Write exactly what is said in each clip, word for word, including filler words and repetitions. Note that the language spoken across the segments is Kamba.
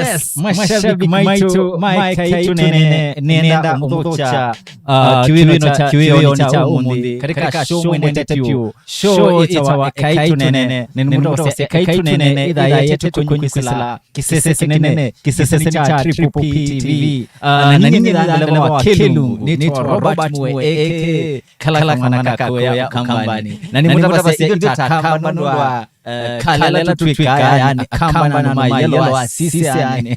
Yes, mashabiki maitũ ma Ekai Tũneene, nĩenda ũmũthokya, uh, kĩwĩno kya, kĩwĩonĩ kya ũmũnthĩ katika show mwendete vyũ. Show ĩtawa Ekai Tũneene, na nĩmũtavasya Ekai Tũneene ĩthaa yĩetete kwenyu kwĩsĩla kĩsese kĩnene, kĩsese kya Triple P T V. Uh, na ninyie nĩ ndeleva wa kĩlungu, nĩtawa Robert Mue, A K A kala kamwana ka kũya Ũkambanĩ. Na nĩmũtavasya ithyĩ ta Akamba nũndũ wa eh, kala ĩla tũtwĩkaa, yani, Akamba na ma yellow asisi, yani.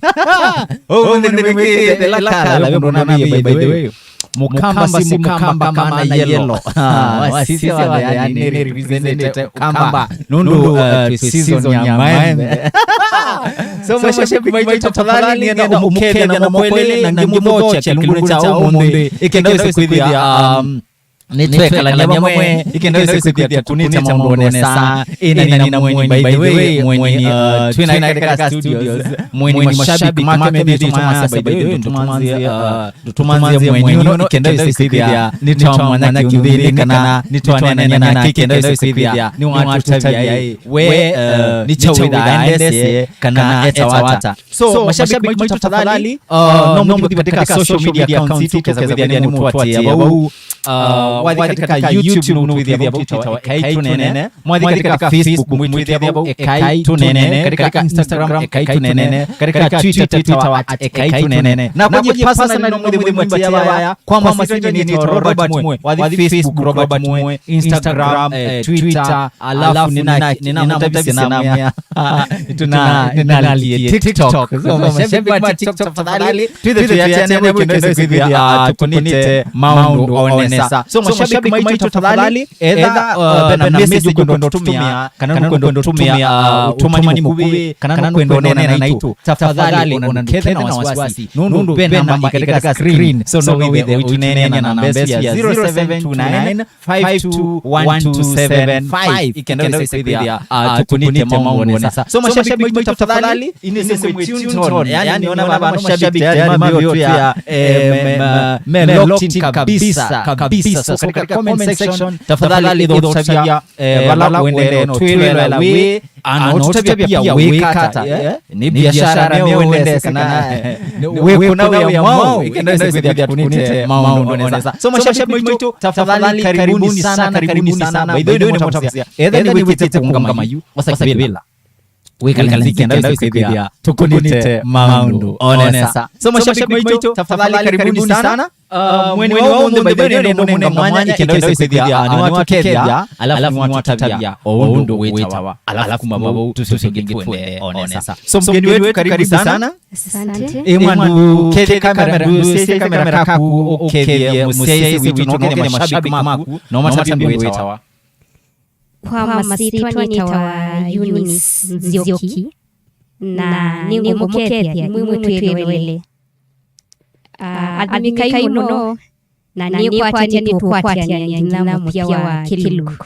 Ũmũnthĩ nĩmwĩkĩĩte ĩla kala, we mũndũ ũnamĩie, by the way. Mũkamba si Mũkamba kama na yellow. Ah, wasisi wale, yani, nĩ representĩte Ũkamba. Nũndũ, eh, twĩ season ya maembe. So, mashabiki maitũ, tafadhali, nĩenda ũmũkethya na moko elĩ, na ngĩmũthokya kĩlungunĩ kya ũmũnthĩ, ĩkenda wĩse kwĩthĩa, um, nĩtwekalania vamwe, ĩkenda wĩse kwĩthĩa tũkũnĩte maũndũ o nesa. Ĩna nina mweni, by the way, mweni, uh, twĩ na katika studios, mweni mashabiki make methĩĩtwe tũmanasa, by the way, ndũtũmanzie, uh, ndũtũmanzie mweni ũno, ĩkenda wĩse kwĩthĩa nĩtwamwanya kĩũnthĩnĩ, kana nĩtwaneenania nake, ĩkenda wĩse kwĩthĩa nĩwatũtavya ĩ, we, uh, nĩ kyaũ wĩthaa aendesye, kana etawa ata. So, mashabiki maitũ, tafadhali, uh, no mũthi katika social media accounts itũ, kesa kwĩthĩa nĩmũtũatĩĩa vau. Uh, wathi katika YouTube, nũtwĩthĩa vau twĩtawa Ekai Tũneene. Mwathi katika Facebook, mwĩtwĩthĩa vau Ekai Tũneene. Katika Instagram, Ekai Tũneene. Katika Twitter, twĩtawa at Ekai Tũneene. Na kwenye personal, no mũthi mwĩtĩĩa vaya. Kwa mawasiliano nĩtawa Robert Mue. Wathi Facebook, Robert Mue. Instagram, eh, Twitter, alafu nĩna, nĩnamũtavisye namwĩa. Tuna, nĩnalikie TikTok. So, mashabiki ma TikTok, tafadhali, twĩthĩe twĩatĩanĩa nĩguo ĩkenda wĩse kwĩthĩa, ah, tũkũnĩte maũndũ o nesa. So, mashabiki maitũ, tafadhali, etha, uh, vena message ũkwenda ũtũtũmĩa, kana nũkwenda ũtũmĩa, uh, ũtũmani mũkuvĩ, kana nũkwenda ũneena naitũ, tafadhali, ona ndũkethe na wasiwasi, nũndũ ve namba ĩ katika screen. So, no wĩthĩe ũitũneenea na namba ĩsu ya zero seven two nine five two one two seven five, ĩkenda wĩse kwĩthĩa, ah, tũkũnĩte maũndũ o nesa. So, mashabiki maitũ, tafadhali, ini sisi mwe tuned on. Yani, ona vano mashabiki tayari mavyotu ya, eh, me, me, me locked in kabisa, kabisa. So, katika comment section, tafadhali, ĩtha ũtũtavya, eh, vala ũendeee na ũtwĩloela wĩ, ana ũtũtavya pia wĩka ata, eh? Nĩ biashara meo ũendesye kana wĩkũna wĩa mwaũ, ĩkenda wĩse kwĩthĩa tũkũnĩte maũndũ o nesa. So, mashabiki maitũ, tafadhali, karibuni sana, karibuni sana. By the way, nĩmũtavasya, etha nĩwĩkĩte kũũngama yu, osa kĩvĩla. Wĩkale nthĩ, ĩkenda wĩse kwĩthĩa tũkũnĩte maũndũ o nesa. So, mashabiki maitũ, tafadhali, karibuni sana. Uh, mweni wa ũmũnthĩ, by the way, nĩndĩ mũnenga mwanya, ĩkenda wĩse kwĩthĩa, ah, nĩwatũkethya, alafu nĩwatũtavya o ũndũ wĩtawa. Alafu kuma vau, tũsyoke tũende o nesa. So, mgeni wetu, karibu sana. Asante. Ĩ mwandu, kethye kamera, ndũsyaĩsye kamera kaku, ũkethye mũsyaĩsye witũ, na ũkethye mashabiki maku, na ũmatavye ũndũ wĩtawa. Kwa masyĩtwa nĩtawa Eunice Nzioki, na nĩngũmũkethya mwĩ mwĩtwĩloele. Ah, athimĩkai mũno, na nĩkwatya nĩtũkwatĩanĩa nginya mũthya wa kĩlungu.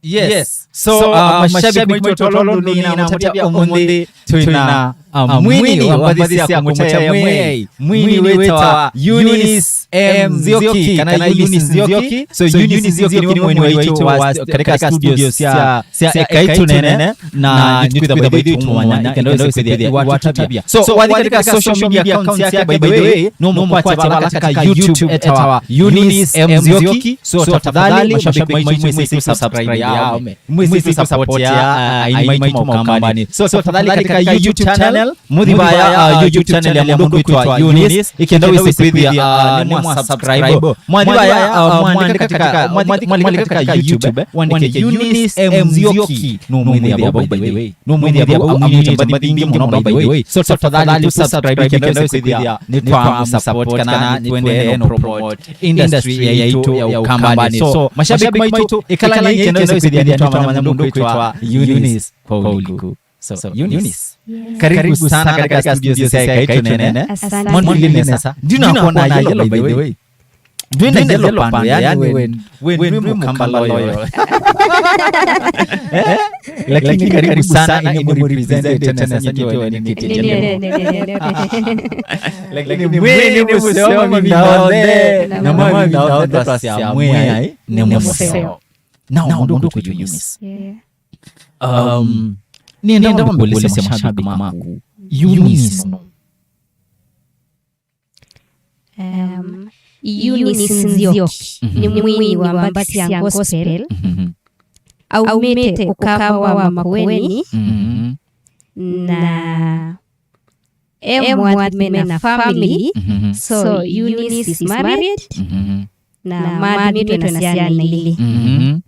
Yes. So, uh, mashabiki maitũ, tolo ndũnĩnamũtavya ũmũnthĩ, twĩna, uh, mwini wa mbathi sya kũmũtaĩa Mwĩai. Mwini wĩtawa Eunice M Nzioki, kana Eunice Nzioki. So, Eunice Nzioki nĩwe mwini waitũ wa katika studio sya, sya Ekai Tũneene, na nĩtwĩthĩwa ithyĩ tũmũmanya, ĩkenda wĩse kwĩthĩa watũtavya. So, wathi katika social media accounts yake, by the way, no mũkwate vala katika YouTube etawa Eunice M Nzioki. So, tafadhali, mashabiki maitũ, mwĩsĩ tũ subscribe yao. Mwĩsĩ tũ support ya, uh, aini maitũ ma Ũkambanĩ. So, tafadhali, katika YouTube channel, mũthi vaya, uh, YouTube channel ya mũndũ kwĩtwa Eunice, ĩkenda wĩse kwĩthĩa, uh, nĩmwa subscribe. Mwathi vaya, uh, mwandĩka katika, mwathi, mwandĩka katika YouTube, wandĩke Eunice M Nzioki. No mwĩthĩa vau, by the way. No mwĩthĩa vau, amwĩte mbathi mbingĩ mũno, by the way. So, tafadhali, tũ subscribe, ĩkenda wĩse kwĩthĩa nĩtwamũ support kana nĩtũendee no promote industry yaitũ ya Ũkambanĩ. So, mashabiki maitũ, ĩkalany'ai, ĩkenda wĩse kwĩthĩa nĩtwamanya mũndũ kwĩtwa Eunice Pauliku. So, Eunice, karibu sana katika studio sya Ekai Tũneene. Asante. Mwandu nesa. Ndinakuona yellow, by the way. Ndwĩna yellow pando, yani, we, we, we ndwĩ Mũkamba loyal. Eh? Lakini karibu sana, ini mũrepresent tene sana nĩkĩwa nĩ kĩtĩ. Lakini mwĩĩ nĩ mũseo mavinda onthe, na mavinda onthe twasya Mwĩai nĩ mũseo. Now, mũndũ kwĩtwa Eunice. Yeah. Um, nĩenda kũlĩsya mashabiki maku. Eunice nũ? Um, Eunice Nzioki. Mhm. Nĩ mwini wa mbathi sya gospel. Mhm. Aumĩte Ũkamba wa Makueni. Mhm. Na e mwathime na family. Mhm. So, Eunice is married. Mhm. Na mathimĩtwe na syana ilĩ. Mhm.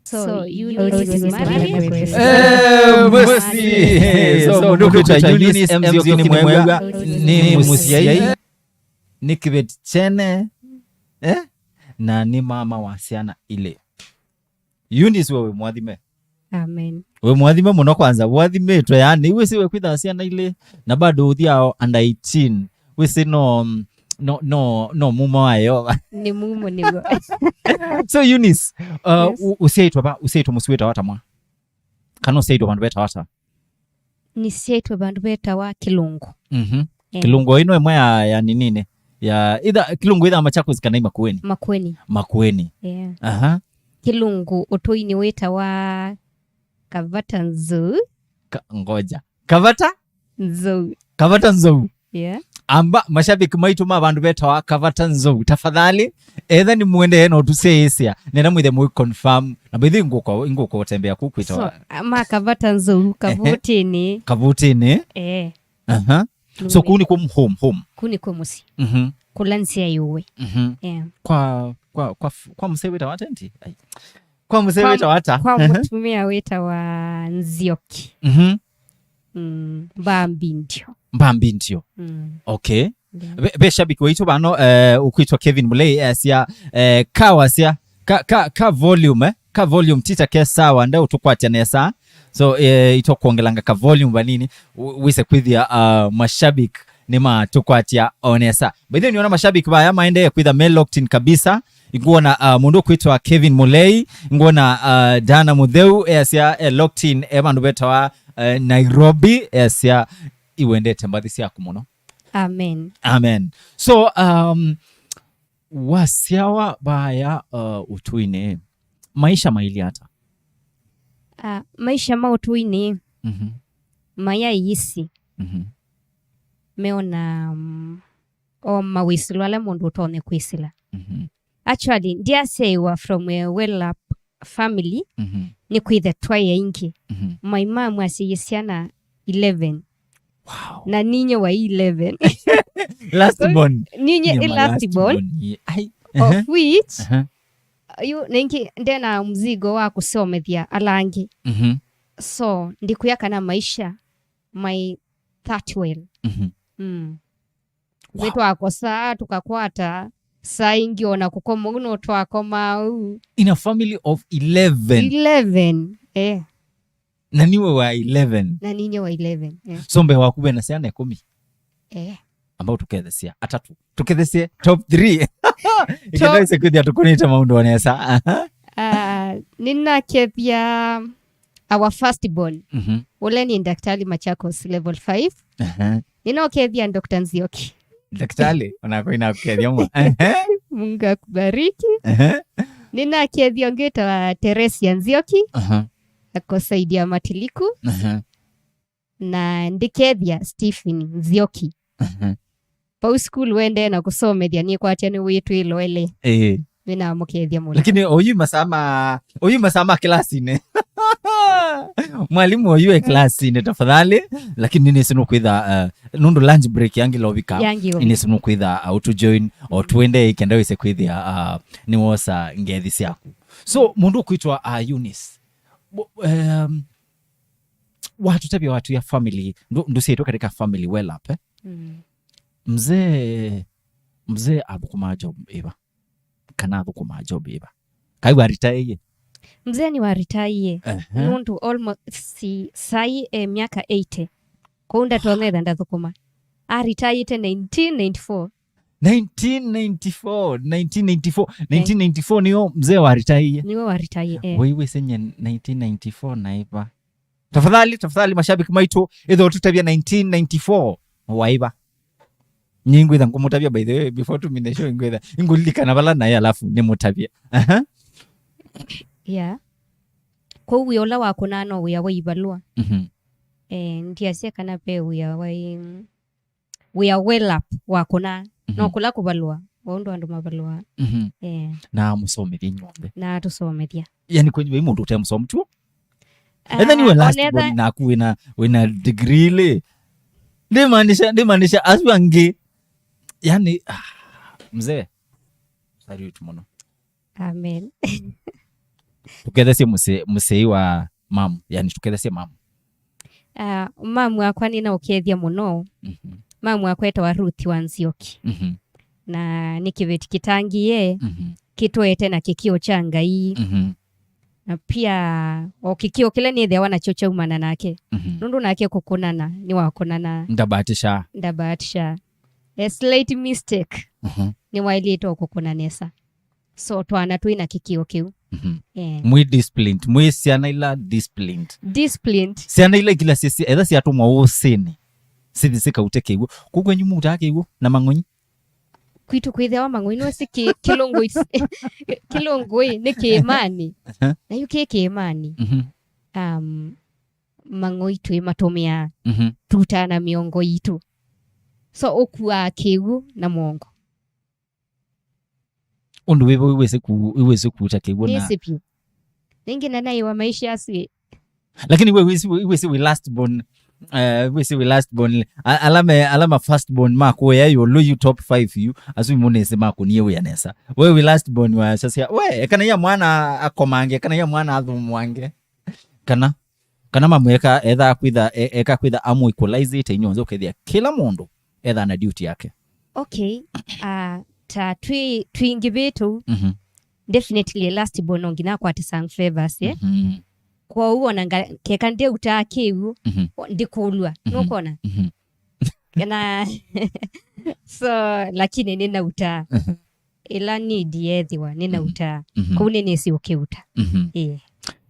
So, Eunice is married. Eh, basi. So, mũndũ kwĩtwa Eunice M Nzioki nĩ mwĩw'a, nĩ mũsyai, nĩ kĩveti kyene, eh? Na nĩ mama wa syana ilĩ. Eunice, we wĩ mwathime. Amen. Wĩ mwathime mũno kwanza, wathimĩtwe yani, wĩsĩ we kwĩthaa syana ilĩ, na bado ũthiao under eighteen. Wĩsĩ no, no, no, no mumo wa Yeova. Nĩ mumo nĩw'o. So Eunice, uh, Yes. ũ-, ũsyaĩtwe va, ũsyaĩtwe mũsyĩ wĩtawa ata mwa? Kana ũsyaĩtwe vandũ vetawa ata? Nĩsyaĩtwe vandũ vetawa Kĩlũngũ. Mhm. Eh. Kĩlũngũ ĩno ĩmwe ya, ya ninini. Ya, either, Kĩlũngũ either Machakos kana i Makueni? Makueni. Makueni. Yeah. Aha. Kĩlũngũ ũtũinĩ wĩtawa Kavata Nzou. Ka-, ngoja. Kavata? Nzou. Kavata Nzou. Yeah. Amba, mashabiki maitũ ma vandũ vetawa Kavata Nzou, tafadhali, etha nĩ mũendee no tũsyaĩĩsya, nenda mwĩthe mũi confirm. Na by the way, ngũka, ngũka ũtembea kũu kwĩtawa. So, ma Kavata Nzou, Ehe. Kavutĩnĩ. Kavutĩnĩ. Eh. Aha. So, Nũmĩ. Kũu nĩkuo home, home. Kũu nĩkuo mũsyĩ. Mhm. Kũla nzĩa yũwe. Mhm. Yeah. Kwa, kwa, kwa f-, kwa mũsee wĩtawa ata ĩndĩ? Ai. Kwa mũsee Kwa wĩtawa ata? Kwa Ehe. Mũtumĩa wĩtawa Nzioki. Mhm. Mm, Mbambi ndio. Mbambi ndio. Mm. Okay. Yeah. Ve, ve shabiki waitũ vano, eh, ũkwĩtwa Kevin Mulei, eh, sya, eh, kawa sya, ka, ka, ka volume, eh, ka volume tita ke sawa, nde ũtũkwatya nesa. So, eh, ito kuongelanga ka volume vanini, u-, wĩse kwĩthĩa, uh, mashabiki nĩ matũkwatya o nesa. By the way, nĩona mashabiki vaya maendee kwĩtha me locked in kabisa. Ngwona, uh, mũndũ kwĩtwa Kevin Mulei, ngwona, uh, Dana Mutheu, esya, eh, locked in, e vandũ vetawa, eh, Nairobi, esya, iwendete mbathi syaku mũno. Amen. Amen. So, um, wasyawa vaya, uh, ũtũinĩ, maisha mailye ata? Ah, maisha ma ũtũinĩ, Mhm. maya isi. Mhm. Meona, mm, o mawĩsĩlo ala mũndũ ũtonye kwĩsĩla. Mhm. Actually, ndiasyaĩwa from a well-up family, Mhm. nĩ kwĩtha twaĩ aingĩ. Mhm. My mom asyaie syana eleven. Wow. Na ninye wa eleven. Last born. Ninye Nĩ i ma last last born. Born. Ye-, ai. Of Ehe. Which, Ehe. Yu, na ingĩ ndena mzigo wa kũsomethya ala angĩ. Mhm. So, ndikwĩa kana maisha my that well. Mhm. Mm. Wow. Nĩtwakosaa, tũkakwata, saa ingĩ ona kũkoma ũu no twakomaa ũu. In a family of eleven. Eleven, eh. Na niwe wa eleven. Na ninye wa eleven, eh. So mbee waku vena syana ĩkũmi? Eh. Ambao tũkethesia atatũ. Tũkethesie top three. Ikenda ise kwĩthĩa tũkũnĩte maũndũ o nesa. Aha. Ah, nĩnakethia our first born. Mhm. Ũla nĩ Daktari Machakos level five. Aha. Nĩnokethia Doctor Nzioki. Daktari, onako inakũkethia mwa. Ehe. Mungu akubariki. Ehe. Nĩnakethia ũngĩ wĩtawa Teresia Nzioki. Aha. Akosaidia Matiliku. Aha. Na ndikethia Stephen Nzioki. Aha. Vau sukulu wendee na kũsomethya nĩkwatya nĩwĩtwĩloele. Ĩĩ. Nĩnamũkethya mũno. Lakini oyu masaa ma, oyu masaa ma class-inĩ. Mwalimu oyu e class-inĩ tafadhali. Lakini nĩnĩsĩ nũkwĩtha, uh, nũndũ lunch break yangi lovika. Yangi lovika. Nĩnĩsĩ nũkwĩtha, uh, ũtũ join, o twende ikenda wĩse kwĩthĩa, uh, nĩwosa ngethi syaku. So, mũndũ ũkwĩtwa, uh, Eunice. Bo-, um, watũtavya watu ya family, ndu-, ndũsyaĩtwe katika family well up, eh? Mm. Mzee, mzee athũkũmaa job ĩva? Kana athũkũmaa job ĩva? Kai wa retire? Mzee nĩ wa retire. Ehe. Nũndũ almost si, sai e myaka eighty. Kwoou ndatonyetha ndathũkũma. A retire nineteen ninety-four. Nineteen ninety-four, nineteen ninety-four, nineteen ninety-four nĩyo mzee wa retire. Nĩwe wa retire, eh. Wei wĩsĩ nye nineteen ninety-four na ĩva? Tafadhali, tafadhali, mashabiki maitũ, ĩtho tũtavya nineteen ninety-four, waiva? Nĩ ngwĩtha ngũmũtavya, by the way, before tũmine show, ngwĩtha, ngũlilikana vala naĩ, alafu nĩmũtavye. Aha. Yeah. Kwoou wĩa ũla wakũnaa no wĩa wa ivalũa. Mhm. Eh, ndiasya kana ve wĩa wai, wĩa well up wa kũna. No Mhm. kũla kũvalũa, o ũndũ andũ mavalũa. Mhm. Eh, Na mũsomethie inyuonthe. Na tũsomethia. Yani kwenyu vai mũndũ ũte mũsomu tu? Etha nĩwe Ah, last onetha- born naku wĩna, wĩna degree ilĩ. Ndĩmaanisha, ndĩmaanisha asu angĩ. Yani, ah, mzee. Salute mũno. Amen. Tũkethesye mũse-, mũsei wa mamu, yani tũkethesye mamu. Ah, mamu wakwa nĩnaũkethya mũno. Mhm. Mamu wakwa etawa Ruth wa Nzioki. Mhm. Na nĩ kĩveti kĩtangĩe, Mhm. kĩtwete na kĩkĩo kya Ngai. Mhm. Na pia o kĩkĩo kĩla nĩthĩawa nakyo kyaumana nake. Mhm. Nũndũ nake kũkũnana, nĩwakũnana. Ndabatisha. Ndabatisha. A slight mistake. Mhm. Nĩwaĩlĩte o kũkũna nesa. So twana twĩ na kĩkĩo kĩu. Mhm. Eh. Mwĩ disciplined, mwĩ syana ila disciplined. Disciplined. Syana ila kila sisi, etha syatũmwa ũsĩnĩ, sithi sikaute kĩw'ũ. Kũu kwenyu mutaa kĩw'ũ na mang'onyi? Kwitũ kwĩthĩawa mang'oi, nĩwĩsĩ kĩ-, kĩlũngũi, kĩlũngũi nĩ kĩĩmanĩ. Aha. Na yu kĩ kĩĩmanĩ. Mhm. Um, mang'oi twĩmatũmĩaa. Mhm. Tutaa na mĩongo yitũ. So ũkuaa kĩw'ũ na mũongo. Ũndũ wĩvo wĩwĩsĩ ku-, wĩwĩsĩ kuuta kĩw'ũ na nĩsĩ vyũ. Nĩngĩ na naĩ wa maisha asu ĩ. Lakini we wĩsĩ, we wĩsĩ wĩ last born, eh, wĩsĩ wĩ last born. A-, ala me, ala ma first born ma kũya ĩũlũ yu top five yu, asu imo nĩsĩ makũnie wĩa nesa. We wĩ last born wa sasya, we, ekana ya mwana akomange, ekana ya mwana athumwange. Kana, kana mamweka, etha kwitha, e-, eka kwitha amũ equalize ite inyuonthe ũkethĩa kĩla mũndũ etha na duty yake. Okay, ah, ta twĩ, twingĩvĩtũ, Mhm. definitely last born no nginya akwate some favors, eh? Mhm. Kwoou ona nga-, keka ndeutaa kĩw'ũ, Mhm. o, ndikũlwa, Mhm. nũkwona? Mhm. Na, so, lakini nĩnautaa. Mhm. Ĩla need yethĩwa, nĩnautaa. Mhm. Kũu nĩnĩsĩ ũkĩuta. Mhm. Ĩĩ.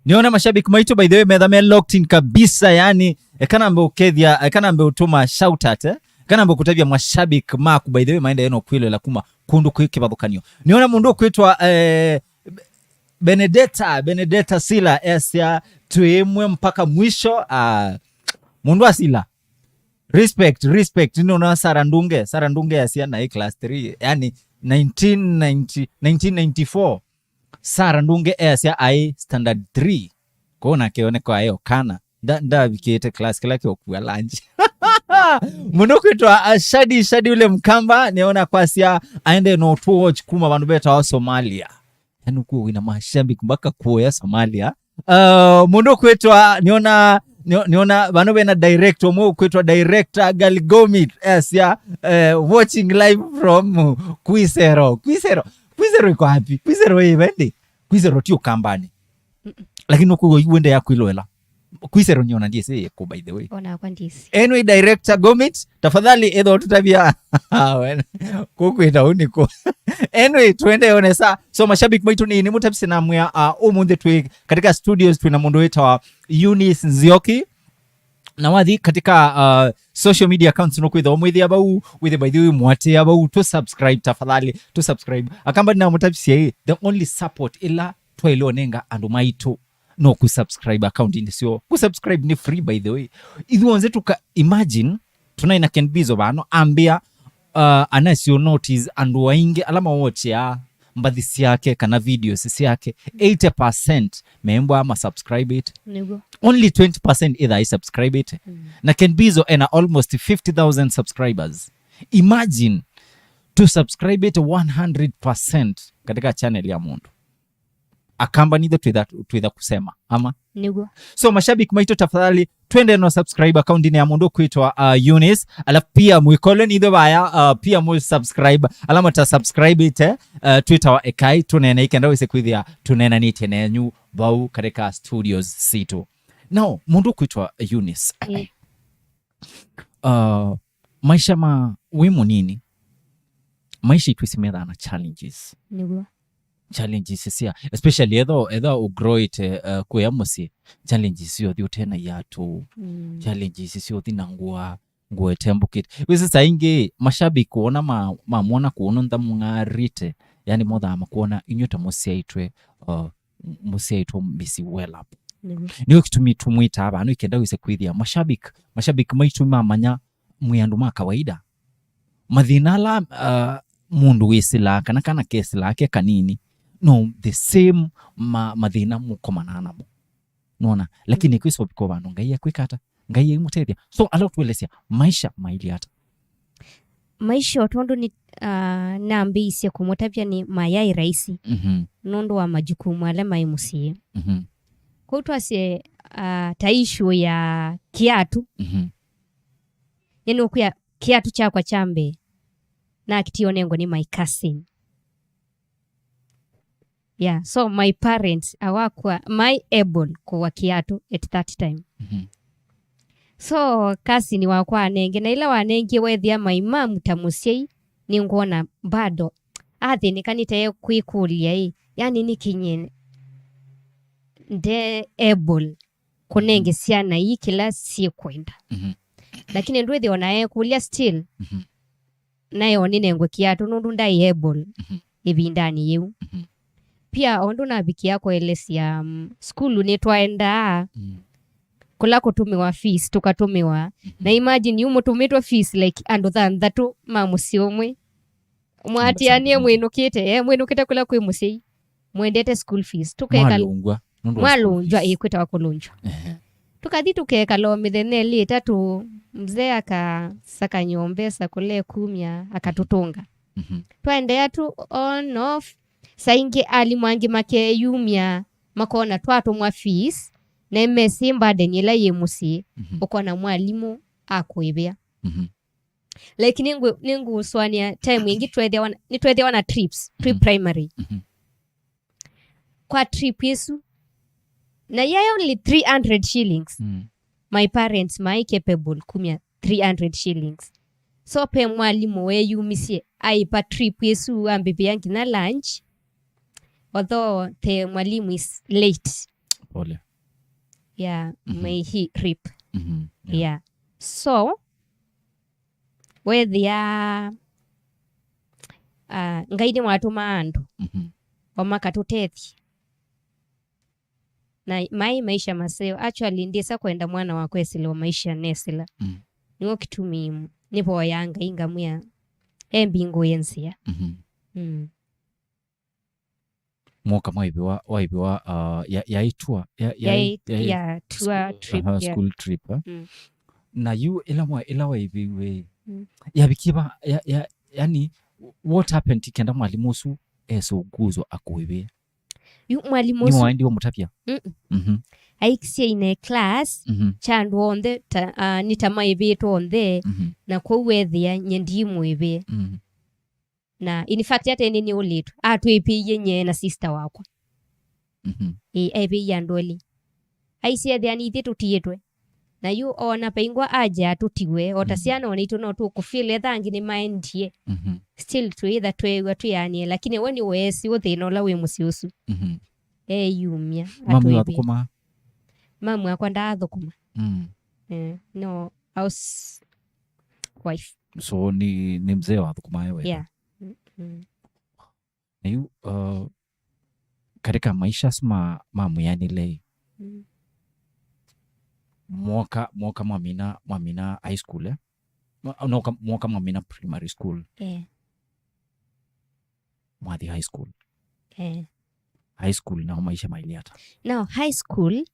Nĩona mashabiki maitũ, by the way, metha me locked in kabisa, yani, eka nambe ũkethia, eka nambe ũtũma shout out, eh? Eka nambe kũtavya mashabiki maku, by the way, maendeee no kwĩloela kuma kũndũ kwĩ kĩvathũkanio. Nĩona mũndũ ũkwĩtwa, eh, Benedetta, Benedetta Sila, esya, "Twĩ ĩmwe mpaka mwisho." Ah, mũndũ wa Sila. Respect, respect. Nĩnona Sarah Ndunge, Sarah Ndunge asya naĩ class three, yani nineteen ninety, nineteen ninety-four. Sarah Ndunge easya aĩ standard three. Kwoou nake oneka aĩ o kana. Nda-, ndavikĩte class kĩla kĩokua lunch. Mũndũ kwĩtwa, uh, Shadi, Shadi ule Mkamba, nĩona kwasya aende no to watch kuma vandũ vetawa Somalia. Yani kuo wĩna mashabiki mpaka kuoya Somalia. Uh, mũndũ kwĩtwa, nĩona, nĩ-, nĩona vano vena director ũmwe kwĩtwa director Galigomit, yes, yeah, uh, watching live from Kwisero. Kwisero, Kwisero iko wapi? Kwisero ĩ vendi? Kwisero ti Ũkambani. Mm-mm. Lakini ũkũigua iwende ya kwĩloela. Kwisero nĩona ndiĩsĩ ĩkũ, by the way. Onakwa ndĩsĩ. Anyway, director Gomit, tafadhali ethwa ũtũtavya. Kũkwĩta ũnĩkũ. Anyway, tuende one saa. So, mashabiki maitũ nĩ, nĩ mũtavise na mwĩa, uh, ũmũnthĩ twĩ katika studios twĩna mũndũ wĩtawa Eunice Nzioki. Na wathi katika, uh, social media accounts no kwĩtha ũmwĩthĩa vau, wĩthe by the way, mwatĩa vau, to subscribe tafadhali, to subscribe. Akamba nĩ na mũtavisie, the only support ĩla twaĩlwe nĩ nga andũ maitũ no kũsubscribe account-inĩ syoo. Kũsubscribe nĩ free, by the way. Ithuonthe tũka imagine, tũnaĩ na Ken Bizo vano, ambĩa, uh, anasyo notice andũ aingĩ ala mawatchĩaa mbathi syake kana videos syake, eighty percent membwa masubscribe-ĩte. Nĩguo. Only twenty percent either isubscribe-ĩte. Mm. Na Ken Bizo ena almost fifty thousand subscribers. Imagine, to subscribe-ĩte one hundred percent katika channel ya mũndũ. Akamba nitho twitha, twitha kusema, ama? Nĩguo. So, mashabiki maitũ, tafadhali, twende no subscribe account-inĩ ya mũndũ kwĩtwa, uh, Eunice. Alafu pia mwĩkole nitho vaya, uh, pia mu subscribe. Ala mata subscribe-ĩte, uh, twĩtawa Ekai Tũneene, ikenda wĩse kwĩthĩa tũneenanĩtye nenyu vau katika studios sitũ. Now, mũndũ kwĩtwa Eunice. Eh. Uh, maisha ma wĩ mũnini, maisha itwĩsĩ methaa na challenges. Nĩguo. Challenges cia, especially etho, etho ũgrow-ĩte, uh, kũya mũsyĩ, challenges cia ũthi ũte na iatũ, mm, challenges cia ũthi na ngũa, ngũa ĩtembũkĩte. Wĩsĩ saa ingĩ mashabiki wona ma-, mamwona kũũ ntha mũng'arĩte, yani mothaa makwona inyuĩ ta mũsyaĩtwe, uh, mũsyaĩtwe mĩsyĩ well up. Nĩw'o kĩtumi tũmwĩtaa vaa nĩ kenda wĩse kwĩthĩa mashabiki, mashabiki maitũ mamanya mwĩ andũ ma kawaida. Mathĩna ala, uh, mũndũ wĩsĩlaa kana kana kesĩlaa ke kanini, no the same ma, mathĩna mũkomanaa namo. Nona? Lakini kwĩsovika vandũ Ngai ekwĩka ata? Ngai eimũtethya. So, ala ũtũelesya maisha mailye ata? Maisha o tondũ nĩ, ah, nambĩĩisye kũmũtavya nĩ mayaĩ raisi Mhm. nũndũ wa majukumu ala maĩ mũsyĩ. Mhm. Kwoou twasye, ah, ta issue ya kiatu, Mhm. nĩnũkwĩa kiatu kyakwa kya mbee nakĩtie ũnengwe nĩ my cousin. Yeah, so my parents awakwa my able kũwa kiatu at that time. Mhm. So cousin wakwa anenge, na ila wanengie wethĩa my mom ta mũsyai nĩngwona bado athĩnĩka nĩtee kwĩkũlya ĩ, yani nĩkinyie nde able kũnenge syana ii kĩla syĩkwenda. Mhm. Lakini ndwĩthĩwa na ekũlya still Mhm. nayo nĩnengwe kiatu nũndũ ndaĩ able Mhm. ĩvindanĩ yĩu. Mhm. Pia o ũndũ navikia kũelesya, mm, sukulu nĩtwaendaa Mm. kũla kũtũmĩwa fees tũkatũmĩwa. Mhm. Na imagine yu mũtũmĩtwe fees like andũ thanthatũ ma mũsyĩ ũmwe. Mwatianie Mũsanganyĩte. Mwĩnũkĩte, eh, mwĩnũkĩte kũla kwĩ mũsyai. Mwendete school fees. Tũkeka Mwalũngwa. Nũndũ wa school mwalũnjwa fees. Ĩkwĩtawa kũlũnjwa. Ehe. Tũkathi tũkekala o mĩthenya ĩlĩ ĩtatũ, mzee akasakany'a o mbesa kũla ekumya, akatũtũnga. Mhm. Twaendeea tu on off, saa ingĩ alimũ angĩ makeyumya, makona twatũmwa fees, na mesĩ burden ĩla yĩ mũsyĩ, Mhm. ũkona mwalimũ akũĩvĩa. Mhm. Like, nĩngũ-, nĩngũsũanĩa time ĩngĩ twethĩawa na, nĩtwethĩawa na trips, twĩ Mhm. primary. Mhm. Kwa trip ĩsu, na yaĩ only three hundred shillings. Mm. My parents maĩ capable kumya three hundred shillings. So pe mwalimũ weyumisye, aipa trip ĩsu, ambĩvĩa nginya lunch. Although the mwalimu is late. Pole. Yeah, Mhm. may he rip. Mhm. Yeah. Yeah. So, wethĩa, ah, Ngai nĩwatũmaa andũ Mhm. o makatũtethye. Na maĩ maisha maseo. Actually, ndĩsa kwenda mwana wakwa esĩle o maisha nesĩla. Mm. Nĩw'o kĩtumi nĩvoyaa Ngai ngamwĩa embingũĩe nzĩa. Mhm. Mm. Mwoka mwaĩvĩwa, waĩvĩwa, uh, ya, yaĩ tour, ya, ya, Yaĩ, ya, ya, tour school, trip, aha, yeah. School trip, eh? Mm. Na yu ĩla mwa, ĩla waĩvĩwe, Mm. yavikie va, ya, ya, yani, what happened kenda mwalimũ ũsu ese ũkuzwa akũĩvĩe? Yu mwalimũ ũsu nĩwaendie ũmũtavya? Mm-mm. Mhm. Aikisye ine class, Mhm. kya andũ onthe, ta, ah, nĩ ta maĩvĩtwe onthe, Mhm. na kwoou wethĩa nye ndiimũĩvĩe. Mhm. Na in fact, ate nĩ nĩũlĩtwe. Atwĩpĩie nye na sister wakwa. Mhm. Ĩ, aĩpĩie andũ elĩ. Aisye ethĩa nĩ ithyĩ tũtiĩtwe. Na yu ona paingwa aja tũtiwe, o ta Mhm. syana ona itũ no tũkũfeel, etha angĩ nĩ maendie. Mhm. Still twĩtha tweew'a twĩanĩe, lakini we nĩ weesi ũthĩna ũla wĩ mũsyĩ ũsu. Mhm. Eyumya, Mamu atwĩpĩie. Athũkũmaa? Mamu akwa ndaathũkũma. Mm. Eh, no, house wife. So nĩ, nĩ mzee wathũkũmaa we? Yeah. Mm, mm. Na yu, uh, katika maisha asu ma, ma mwĩanĩle, Mm. mwoka, mwoka mwamina, mwamina high school, eh? Mwa-, mwoka, mwoka mwamina primary school. Eh. Mwathi high school. Eh. High school nao maisha mailye ata? Now, high school,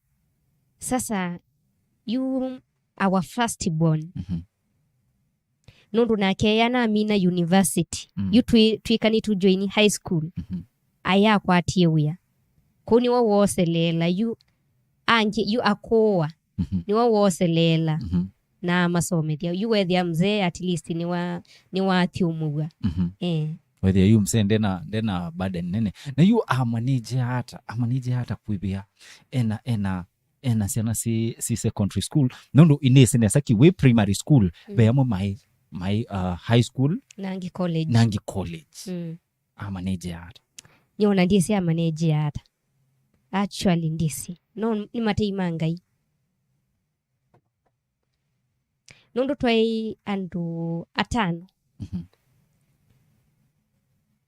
sasa, you, our first born. Mhm. Nũndũ nake ĩya namina university, Mm. yu twĩ-, twĩkani tũjoini high school, Mhm. ayakwatie wĩa. Kũu nĩwe wooseleela, yu angĩ, yu akũũa, Mhm. nĩwe wooseleela Mhm. na amasomethya. Yu wethĩa mzee at least nĩwa-, nĩwathyũmũw'a. Mhm. Eh. Wethĩa yu mzee ndena, ndena burden nene. Na yu amanĩnjĩa ata, amanĩnjĩa ata kwĩvĩa ena, ena ena syana si, si secondary school, nũndũ inĩsĩ nesa ki wĩ primary school, Mm. ve amwe maĩ, maĩ, uh, high school, Na angĩ college. Na angĩ college. Mm. Amanĩnjĩa ata? Nyona ndyĩsĩ amanĩnjĩa ata. Actually, ndyĩsĩ. No nĩ matei ma Ngai. Nũndũ twaĩ andũ atano. Mhm.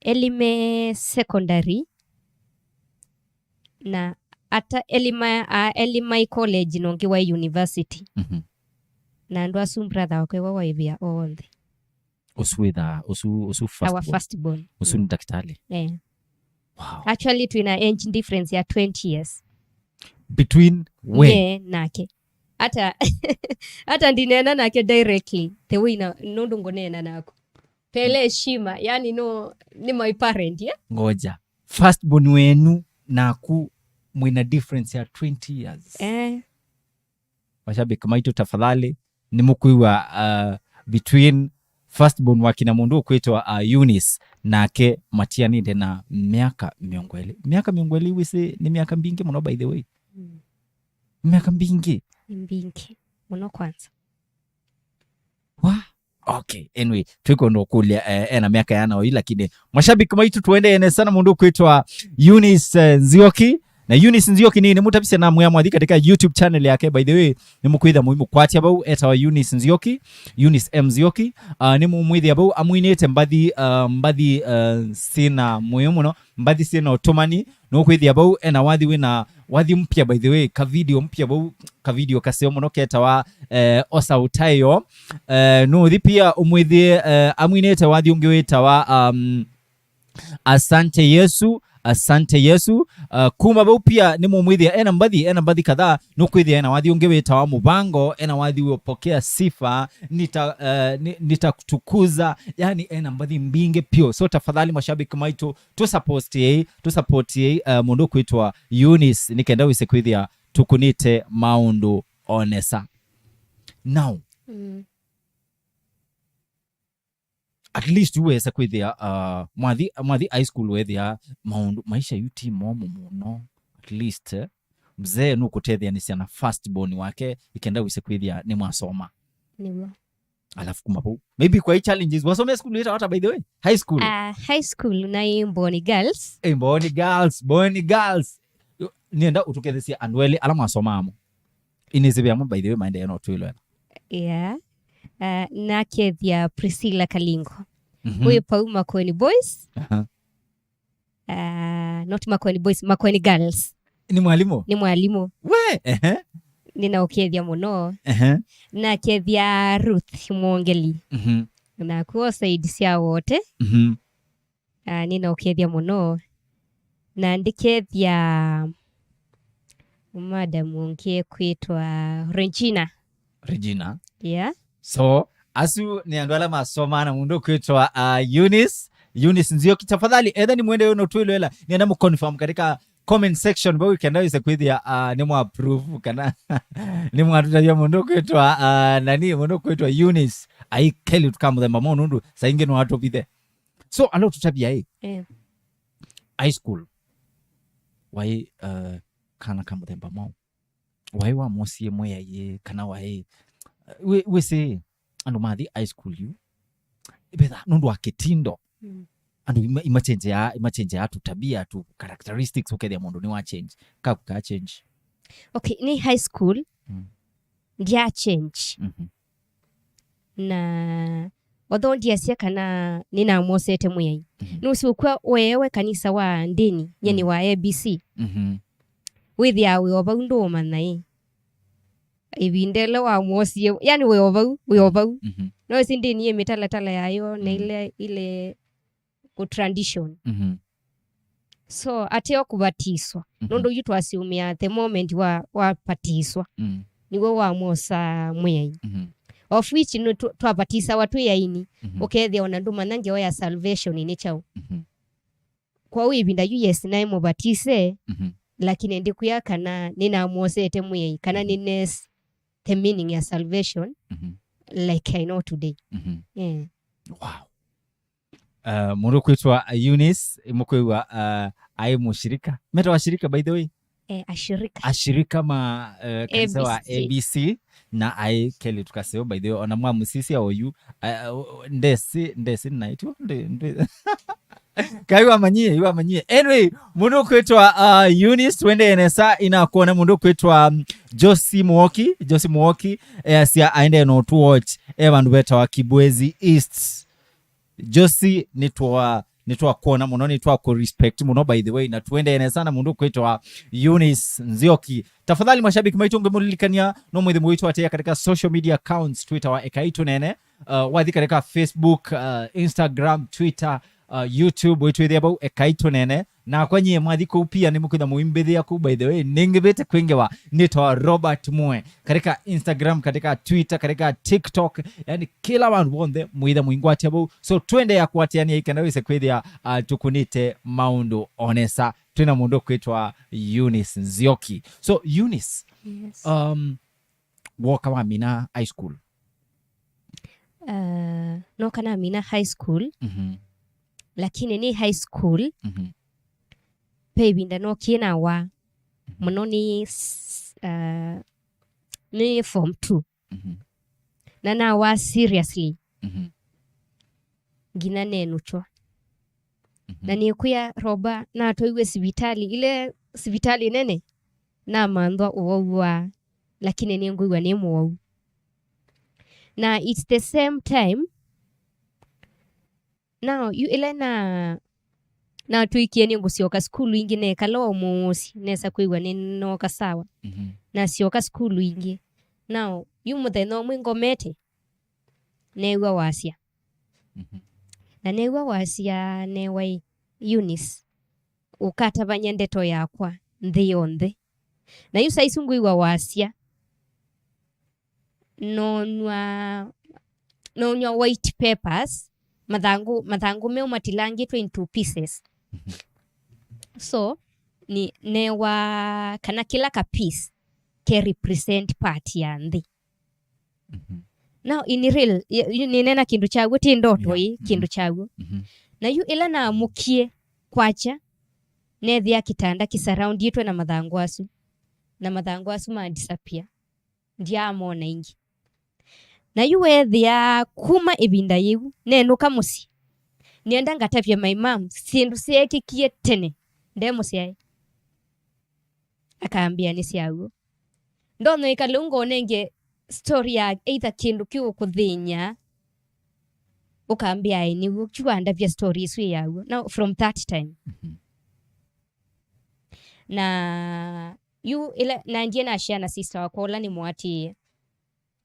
Elĩ me secondary, na ata elima a elima i college na ũngĩ wa university. Mhm. Na andũ asu brother wakwa wa ĩvĩa onthe. Ũsu wĩthaa, ũsu, ũsu first Our born. First born. Ũsu ni ndakĩtalĩ. Eh. Wow. Actually twĩna age difference ya twenty years. Between we. Nye nake. Hata hata ndinena nake directly the way na nũndũ ngũneena naku. Pele heshima, yani no ni my parent, yeah? Ngoja. First born wenu naku mwĩna difference ya twenty years. Eh. Mashabiki maitũ, tafadhali, nĩ mũkwĩw'a uh, between first born wa kina mũndũ ũkwĩtwa uh, Eunice, nake matianĩte na myaka mĩongo ĩlĩ. Myaka mĩongo ĩlĩ wĩsĩ nĩ myaka mbingĩ mũno, by the way. Mm. Myaka mbingĩ. Nĩ mbingĩ mũno kwanza. Wa? Okay, anyway, twikwenda ũkũlya eh, ena myaka yana oyu, lakini mashabiki maitũ, tuendee nesa na mũndũ ũkwĩtwa Eunice eh, Nzioki. Na Eunice Nzioki nĩ nĩmũtavisya na mwĩa mwathi katika YouTube channel yake, by the way, nĩmũkwĩtha mũimũkwatya vau, etawa Eunice Nzioki, Eunice M Nzioki. Uh, nĩmũmwĩthĩa vau amwinĩte mbathi uh, mbathi uh, sina mũyo mũno, mbathi sina ũtũmani. Nũkwĩthĩa vau ena wathi wĩna wathi mpya, by the way, ka video mpya vau, ka video kaseo mũno ketawa eh, Osa Utayo. Eh, nũthi pia ũmwĩthĩe eh, amwinĩte wathi ũngĩ wĩtawa um, Asante Yesu, Asante Yesu. Uh, kuma vau pia nĩmũmwĩthĩa ena mbathi, ena mbathi kadhaa. Nũkwĩthĩa ena wathi ũngĩ wĩtawa Mũvango, ena wathi wĩ Pokea Sifa, nita, uh, ni- nitakutukuza. Yani ena mbathi mbingĩ pio. So tafadhali mashabiki maitũ, tũsupportiei, tũsupportiei uh, mũndũ ũkwĩtwa Eunice nĩ kenda wĩse kwĩthĩa tũkũnĩte maũndũ onesa. Now, Mm. at least wesa kwĩthĩa uh, mwathi, mwathi high school wethĩa maũndũ, maisha yu ti momũ mũno. At least eh, mzee nũkũtetheanĩsya na first born wake ikenda wĩse kwĩthĩa nĩ mwasoma. Nĩw'o. Alafu kuma vau maybe kwa hii challenges, wasomea school yĩtawa ata, by the way? High school. Uh, high school naĩ Mboni Girls. Hey, Mboni Girls, Mboni Girls. Yo, nĩenda ũtũkethesya andũ elĩ ala mwasomaa mo. Inĩsĩvĩa mo, by the way, maendeee no twĩlwela. Yeah. Uh, nakethya Priscilla Kalingo. Mhm. Wĩ pau Makueni Boys. Aha. Uh, not Makueni Boys, Makueni Girls. Nĩ mwalimũ? Nĩ mwalimũ. We, ehe. Nĩnaũkethya mũno. Ehe. Nakethya Ruth Mwongeli. Mhm. Naku o side sya Wote. Mhm. Uh, nĩnaũkethya mũno. Na ndĩkethya madam ũngĩ kwĩtwa Regina. Regina. Yeah. So, asu nĩ andũ ala masomaa na mũndũ ũkwĩtwa uh, Eunice. Eunice Nzioki, tafadhali, etha nĩ mwende yono twĩlwela, nĩenda mũconfirm katika comment section vau ikenda wĩse kwĩthĩa uh, nĩ mwa approve kana nĩ mwatũtavya mũndũ ũkwĩtwa uh, nani, mũndũ ũkwĩtwa Eunice. Ai Kelly tukamũthemba mo nũndũ saa ingĩ no atũvithe. So, ala ũtũtavya ĩ, Eh. High school, waĩ uh, kana ka mũthemba mwaũ? Waĩ wamwosie mwĩaie kana waĩ wĩ- wĩsĩ andũ mathi high school yu, vetha nũndũ wa kĩtindo, Mm. Andũ ima- imachenjeaa imachenjeaa tu tabia, tu characteristics, ũkethĩa mũndũ nĩ wa change. Kaku ka change. Okay, nĩ high school. Mm. Ndya change. Mhm. Na although ndiasya kana nĩnamwosete Mwĩai, Mhm. Nũsĩ ũkw'a weewe kanisa wa ndĩni, nye nĩ Mhm. Wa A B C. Mhm. Wĩthĩaa wĩ o vau ndũũmanya ĩ. Ĩvinda ĩla wamwosie, yani wĩ o vau, wĩ o vau. Mhm. No ĩsĩ ndĩni yĩ mĩtalatala yayo na Mhm. ile ile kũ transition. Mhm. So ateo kũvatiswa. Mhm. Nũndũ yu twasiumĩa the moment wa wapatiswa. Mm. Nĩw'o wamwosa Mwĩai. Mhm. Of which nĩ twa- twavatisawa twĩ aini. Mhm. Ũkethĩa ona ndũmanya ngewa ya salvation nĩ kyaũ. Mhm. Kwa ũu ĩvinda yu, yes, naĩ mũvatise, Mhm. Lakini ndikwĩa kana nĩnamwosete Mwĩai kana Mhm. Nĩnes the meaning ya salvation Mhm. Like I know today. Mhm. Yeah. Wow. Uh, mũndũ kwĩtwa Eunice, mũkwĩw'a uh, aĩ mũshirika. Metawa shirika, by the way? Eh, ashirika. Ashirika ma uh, kanisa wa A B C. A B C. Na aĩ Kelly Tukaseo, by the way, ona mwamũsisya oyu uh, ndesi ndesi naitũ ndĩ- ndĩ- Kai wamanyie, wamanyie. Anyway, mũndũ kwĩtwa uh, Eunice, wendee nesa inakuona mũndũ kwĩtwa um, Josie Muoki, Josie Muoki, easya aendee no to watch e vandũ vetawa Kibwezi East. Josie nĩtwa Nĩtwakwona mũno, nĩtwakũrespect mũno, by the way, na tũendee nesa na mũndũ kwĩtwa Eunice Nzioki. Tafadhali, mashabiki maitũ, ngĩmũlilikania, no mwĩthĩ mũitũatĩĩa katika social media accounts, Twitter wa Ekai Tũneene, uh, wathi katika Facebook, uh, Instagram, Twitter, uh, YouTube, wĩtwĩthĩa vau Ekai Tũneene. Nakwa nyie mwathi kũu pia nĩmũkwĩtha mũimbĩthĩa kũu, by the way, nĩngĩvĩte kwĩngewa, nĩtawa Robert Mue. Katika Instagram, katika Twitter, katika TikTok, yani kĩla vandũ vonthe mwĩtha mũingwatia vau. So, tũendee kũatĩanĩa ĩkenda wĩse kwĩthĩa, uh, tũkũnĩte maũndũ o nesa. Twĩna mũndũ kwĩtwa Eunice Nzioki. So, Eunice, Yes. um, woka wamina high school? Uh, noka namina high school, Mhm. lakini nĩ high school, Mhm. ve ĩvinda nokie nawa Mhm. mũno nĩ s- uh, nĩ form two. Mhm. Na nawa seriously Mhm. nginya nenũkya. Mhm. Na nĩkwĩa Roba natwaiwe sivitali, ile sivitali nene, namanthwa ũwau wa, lakini nĩngwĩw'a nĩ mũwau. Na it's the same time, now, yu ĩla na natwĩkie nĩngũsyoka sukulu ĩngĩ, nekala o mũsyĩ, nesa kwĩw'a nĩnooka sawa. Mhm. Nasyoka sukulu ĩngĩ. Now, yu mũthenya ũmwe ngomete, neew'a wasya. Mhm. Na neew'a wasya, neewa ĩ, Eunice, ũkatavany'a ndeto yakwa nthĩ yonthe. Na yu saa isu ngwĩw'a wasya, nonw'a nonw'a white papers, mathangũ mathangũ meũ matilangĩtwe into pieces. Mhm. So, ni newa kana kĩla ka piece ke represent part ya nthĩ. Mhm. Now, in real, y- y- nĩnena kĩndũ kyaw'o, ti ndoto Yeah. ĩ, kĩndũ Mhm. kyaw'o. Mhm. Na yu ĩla naamũkie kwakya, neethĩa kĩtanda kĩsurroundĩtwe na mathangũ asu, na mathangũ asu ma disappear. Ndyaamona ĩngĩ. Na yu weethĩa kuma ĩvinda yĩu, nenũka mũsyĩ, nĩenda ngatavye my mom syĩndũ syeekĩkie tene nde mũsyae. Akambĩa nĩ syaw'o. Ndonya ĩkala ũu ngonenge story ya either kĩndũ kĩũkũthĩny'a, ũkambĩa aĩ nĩw'o, kyu wandavya story ĩsu ĩ yaw'o. Now, from that time, Mhm. na yu ĩla nandie nashare na sister wakwa ũla nĩmũatĩĩe,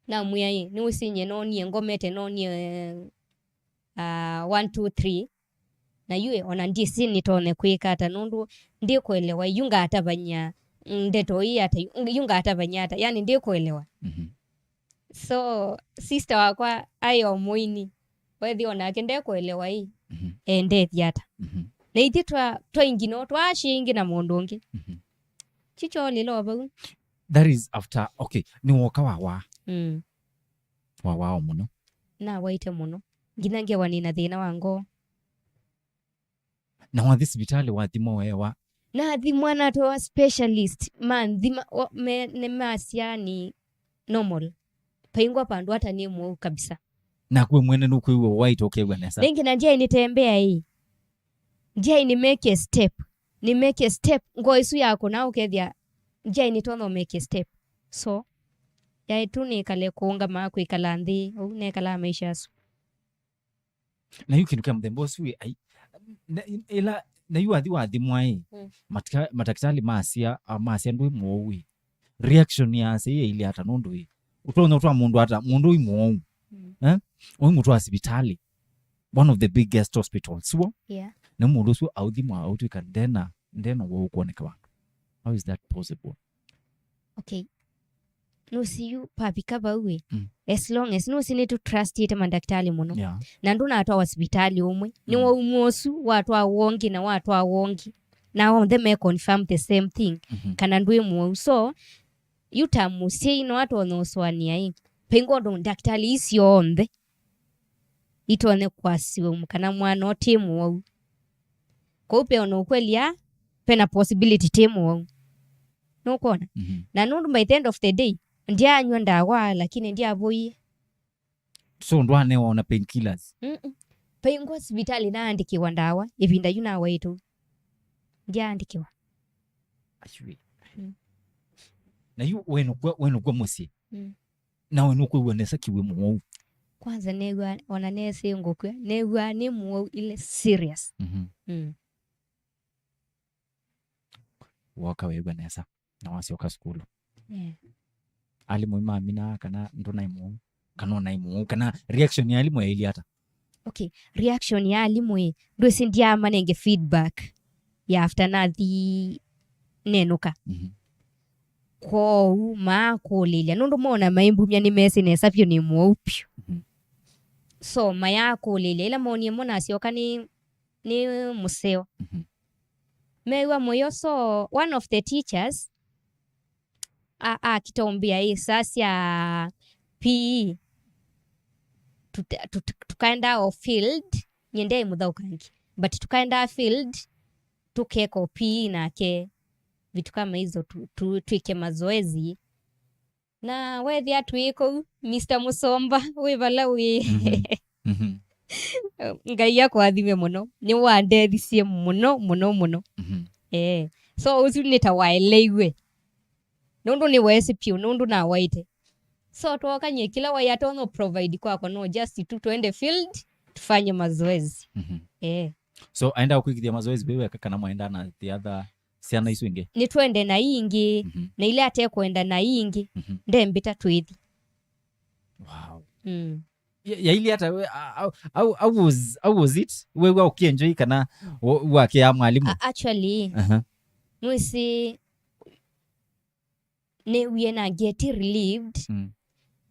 namwĩa ĩ, nĩwĩsĩ nyie noonie ngomete, noonie uh, one, two, three. Na yu ĩ, ona ndĩsĩ nĩtonye kwĩka ata, nũndũ ndĩkũelewa yu ngatavany'a ndeto ii ata, yu ngatavany'a ata, yani ndĩkũelewa. Mhm. So, sister wakwa aĩ o mũini, weethĩa onake ndekũelewa ĩ, Mhm. endethya ata. Mhm. Na ithyĩ twa twaingĩ no twaashĩngĩ na mũndũ ũngĩ. Mhm. Kyu kyoolĩla o vau. That is after, okay, nĩwoka wawa. Mm. Wawa o mũno. Nawaĩte mũno. Nginya ngewa nĩna thĩna wa ngoo. Na wathi sivitalĩ wathimwa weewa? Nathimwa, natwawa specialist, manthima, o- me- nĩmasya nĩ normal. Paingwa vandũ ata nĩ mũu kabisa. Naku we mwene nũkwĩw'a waĩte ũkew'a nesa? Rĩngĩ na ndyaĩ nĩtembea ĩ. Ndyaĩ nĩ make a step. Nĩ make a step. Ngoo ĩsu yakũna ũkethĩa ndyaĩ nĩtonya make a step. So, yaĩ tu nĩkale kũũngama kwĩkala nthĩ, ũu nekalaa maisha asu. Na yu kĩndũ kya mũthemba ũsu ĩ, ai, na, ĩla, na yu wathi wathimwa ĩ, Mm. matika- matakĩtalĩ masya, a, masya ndwĩ mũwau ĩ. Reaction ya asyai yailye ata nũndũ ĩ? Ũtonya ũtwaa mũndũ ata, mũndũ ũi mũwau? Mm. Eh? Ũimũtwaa sivitalĩ. One of the biggest hospitals, sure? Yeah. Na mũndũ ũsu authimwa autwĩka ndena, ndena ũwau ũkwoneka vandũ. How is that possible? Okay. Nũsĩ yu pavika vau ĩ, Mm. as long as, nũsĩ nĩtũtrustĩte mandakĩtalĩ mũno. Yeah. Na ndũnatwawa sivitalĩ ũmwe. Mm. Nĩwaumwa ũsu, watwawa ũngĩ, na watwawa ũngĩ. Na onthe me confirm the same thing, Mhm. kana ndwĩ mũwau. So, yu ta mũsyai no atonya ũsũanĩa ĩ, pengwa ũndũ ndakĩtalĩ ii syonthe itonye kwasya kana mwana ũtĩ mũwau. Kwoou pe ona ũkweli aa, pena possibility tĩ mũwau. Nũkwona? Mhm. Na nũndũ by the end of the day, ndyaanywa ndawa, lakini ndyavũie. So ndwanewa ona painkillers? Mm-mm. Paingwa sivitalĩ naandĩkĩwa ndawa, ĩvinda yu nawaĩtwe. Ndyaandĩkĩwa. Actually. Mm. Na yu wenũkw'a, wenũkw'a mũsyĩ. Mm. Nawe nũkwĩw'a nesa kĩw'ĩ mũwau? Kwanza new'a ona nesĩ ngũkw'a, new'a nĩ mũwau ile serious. Mhm. Mm. Woka wĩw'a nesa na wasyoka sukulu. Yeah. Alimũ maminaa kana ndũnaĩ mũwau, kana ũnaĩ mũwau, kana reaction ya alimũ yaĩlye ata? Okay, reaction ya alimũ ĩ, ndwĩsĩ ndyaamanenge feedback ya after nathi nenũka. Mhm. Kwoou maakũlĩlya nũndũ mona maimbumya nĩmesĩ nesa vyũ nĩ mũwau vyũ. Mhm. So mayakũlĩlya ĩla moonie mo nasyoka nĩ, nĩ mũseo. Mhm. Meew'a mũyo, so one of the teachers a- akitombia ĩ saa sya P E tuta- tut- tukaenda o field, nyendei mũthaũkangi, but tukaenda field tukeka o P E nake, vitu kama hizo tu- tu- twĩke mazoezi. Na wethĩa twĩ kũu, Mister Mũsomba wĩ vala wĩ. Mhm. Mhm. Ngai akũathime mũno, nĩwandethisye mũno mũno mũno. Mhm. Eh. So ũsu nĩ ta waeleiwe, nũndũ nĩweesĩ pyũ nũndũ nawaĩte. So twokany'e kĩla waĩ atonya provide kwakwa no just tu twende field tufanye mazoezi. Mhm. Eh. So aenda kwĩkĩthya mazoezi wĩ weka kana mwaenda na the other syana isu ingĩ? Nĩtwende na ii ingĩ, Mhm. na ila atekwenda na ii ingĩ, Mhm. ndembĩta twĩthi. Wow. Mm. Ya- yaili ata we, a- au- au- how was, how was it? Wew'a ũkĩenjoy kana wa- wakĩa mwalimu? A- actually, Aha. mwĩsĩ nĩwie na get relieved Mm.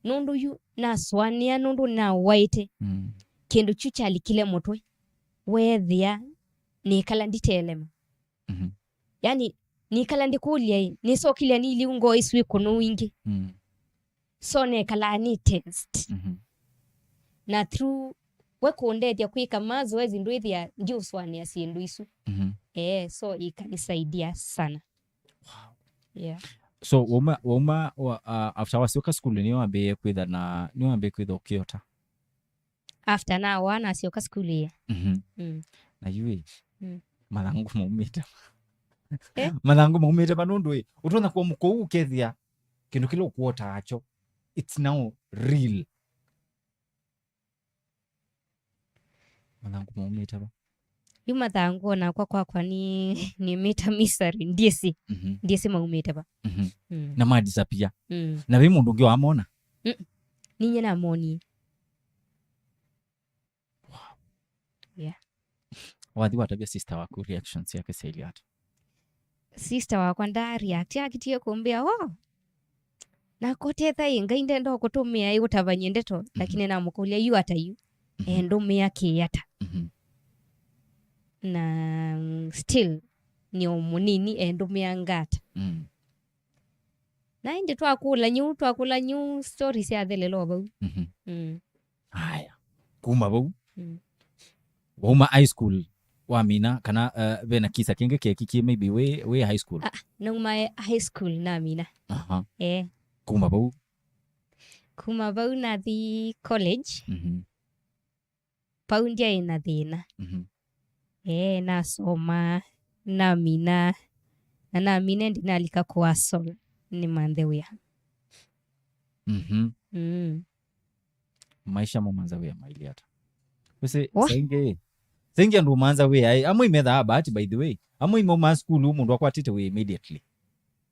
nũndũ yu nasũanĩa nũndũ nawaĩte Mm. kĩndũ kyu kyalikile mũtwe, weethĩa nĩkala nditelema. Mhm. Yani nĩkala ndĩkũlya ĩ, nĩsokilya nĩ iliu ngoo isu ikũnũ ingĩ. Mm. So nekalaa nĩ tensed. Mhm. Na through we kũndethya kwĩka mazoezi ndwĩthĩa ndiũsũanĩa syĩndũ isu. Mhm. Eh, so ikanisaidia sana. Yeah. So wauma wauma wa, uh, after wasyoka sukulu nĩwambĩĩe kwĩtha na nĩwambĩĩe kwĩtha ũkĩota? After nawa nasyoka sukulu ĩĩ. Mhm. Mm. Na yu ĩ, Mm. mathangũ maumĩte va? Eh? Mathangũ maumĩte va nũndũ ĩ, ũtonya kũamũka ũu ũkethĩa kĩndũ kĩla ũkũotaa kyo, it's now real. Mathangũ maumĩte va? Yu mathangũ onakwa kwakwa nĩ nĩmĩta misari, ndiĩsĩ, Mhm. ndiĩsĩ maumĩte va. Mhm. Mm. Na ma disappear. Mm. Na ve mũndũ ũngĩ wamona? Ninyie namonie. Yeah. Wathi watavya sister waku reactions yake syaili ata? Sister wakwa nda react, akitie kũmbĩa, oh, nakotethai Ngai ndenda ũkũtũmĩa ĩ ũtavany'e ndeto, lakini namũkũlya yu ata yu? Mhm. Endũmĩa kĩĩ ata? Mhm. Na mm, still nĩ o mũnini, endũmĩa ngata? Mm. Na ĩndĩ twakũla nyũ, twakũla nyũ, story syathelelwa vau. Mhm. Mm. Haya. Kuma vau. Mm. Wauma high school wamina kana uh, vena kisa kĩngĩ kĩekikie maybe wĩ, wĩ high school? Ah, nauma high school namina. Aha. Eh. Kuma vau. Kuma vau nathi college. Mhm. Vau ndyaĩ na thĩna. Mhm. Eh, nasoma, namina, na namina ĩndĩ nalika kũasol nĩ manthe wĩa. Mhm. Mm. Maisha mo manza wĩa maili ata? Wĩsĩ, Wa? Saingi, saingi andũ manza wĩa, eh, amwe imethaa bahati, by the way. Amwe imaumaa sukulu, mũndũ akwatĩte wĩa immediately.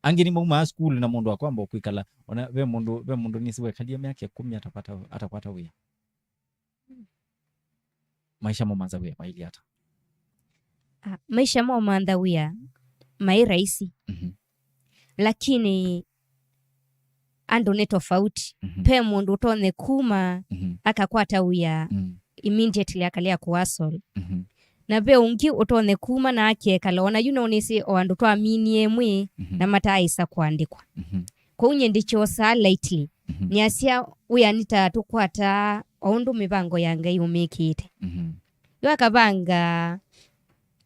Angĩ nĩmaumaa sukulu na mũndũ akwamba kwĩkala. Ona ve mũndũ, ve mũndũ nĩsĩ wekalie mĩaka ĩkũmi atakwata, atakwata wĩa. Maisha mo manza wĩa maili ata? Ah, maisha mo mantha wĩa maĩ rahisi. Mhm. Lakini andũ nĩ tofauti. Mhm. Ve mũndũ ũtonye kuma Mhm. akakwata wĩa Mm. immediately akalea kũasol. Mhm. Na ve ũngĩ ũtonye kuma na akekala. Ona yu nonĩsĩ o andũ twaminie mwĩ Mhm. na mataaĩsa kũandĩkwa. Mhm. Kwoou nyie ndĩkyosaa lightly. Mhm. Nĩasya wĩa nĩ ta tũkwataa o ũndũ mĩvango ya Ngai ũmĩkĩĩte. Mhm. Yu akavanga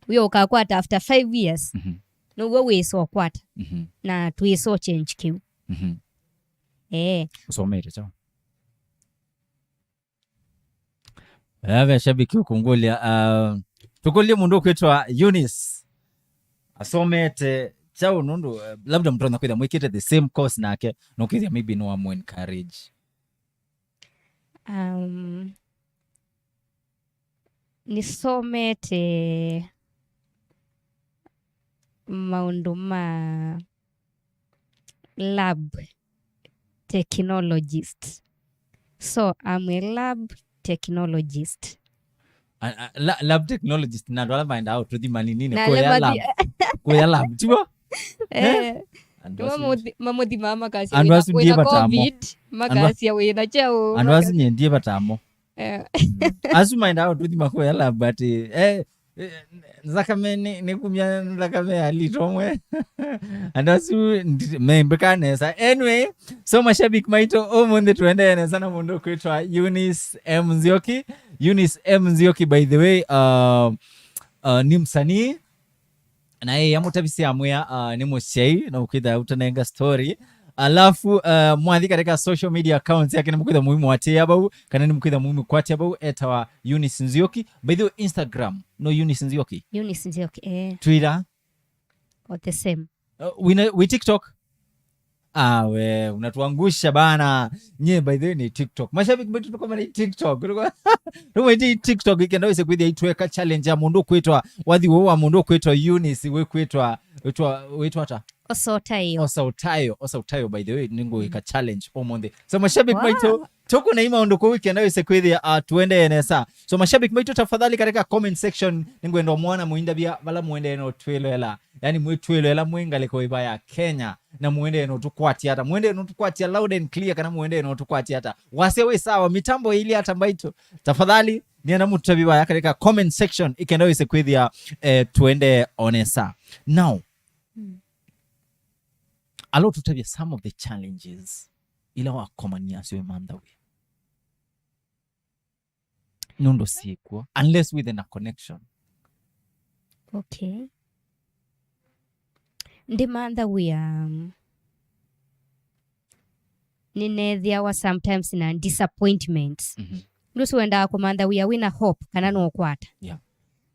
wĩa ũkakwata after five years. Mhm. Now'o wĩsa ũkwata. Mhm. Na twĩsa change kĩu. Mhm. Eh. Ũsomete kyaũ? Ave shabiki ũkũngũlya, uh, tũkũlye mũndũ ũkwĩtwa Eunice. Asomete kyaũ nũndũ, uh, labda mũtonya kwĩthĩa mwĩkĩte the same course nake, na ũkĩthĩa maybe no amũ encourage. Um, nĩsomete maũndũ ma lab technologist. So, I'm a lab technologist. A- a- la- lab technologist na andũ ala maendaa ũtũthima nini Na kũya ala lab mathi- kũya lab tiwo. Eh, Andũ nĩmo asu- mamothi- mamũthimaa makasya Andũ wĩna- asu ndiye wĩna batamo. covid, makasya wĩna kyaũ, andũ maka- asu nyendie batamo. Eh, Asu maendaa ũtũthima kũya lab atĩ eh, eh, nthakame nĩ- nĩkumya nthakame ya lita ũmwe. Andũ asu ndi- membĩka nesa. Anyway, so mashabiki maitũ ũmũnthĩ tũendee nesa na mũndũ ũkwĩtwa Eunice M Nzioki. Eunice M Nzioki, by the way, uh, uh, nĩ msanii na yeye amũtavisya amwĩa uh, nĩ mũsyai na ũkwĩtha ũtanenga story. Alafu uh, mwathi katika social media accounts yake nĩmũkwĩtha mũimũatĩĩa vau kana nĩmũkwĩtha mũimũkwatĩa vau, etawa Eunice Nzioki. By the way, Instagram no Eunice Nzioki? Eunice Nzioki, eh, Twitter? All the same. Uh, wina- wi TikTok? Ah, we unatuangusha bana. Nye, by the way, ni TikTok. Mashabiki wetu tuko mara TikTok. Tuko mara TikTok ikenda wese kwithia itweka challenge ya mũndũ kwitwa wathi wo wa mũndũ kwitwa Eunice, we kwitwa witwa witwa ata? Osa ũtaĩo. Osa ũtaĩo, Osa ũtaĩo, by the way, ningo ika challenge ũmũnthĩ. So mashabiki Wow. maitũ, tuko na ima ũndũ kwa weekend wese kwithia uh, tuendee nesa. So mashabiki maitũ, tafadhali katika comment section ningwenda mwana muindavya vala muendee no twĩloela. Yani mwĩtwĩloela mwĩ ngalĩko ĩva ya Kenya na muendee no tũkwatya ata, muendee no tũkwatya loud and clear kana muendee no tũkwatya ata, wasya wĩ sawa, mitambo ili ata mbaitũ. Tafadhali nienda mũtũtavye vaya katika comment section ikenda wese kwithia eh, tuendee nesa. Now, Mm. Alo tũtavye some of the challenges ila wakomania syo mantha wĩa nũndũ syĩkw'o, unless within a connection. Okay. Ndimantha wĩa, um, nĩnethĩawa sometimes na disappointments. Mhm. Nũsu wendaa kũmantha wĩa wĩna hope kana nũkwata. Yeah.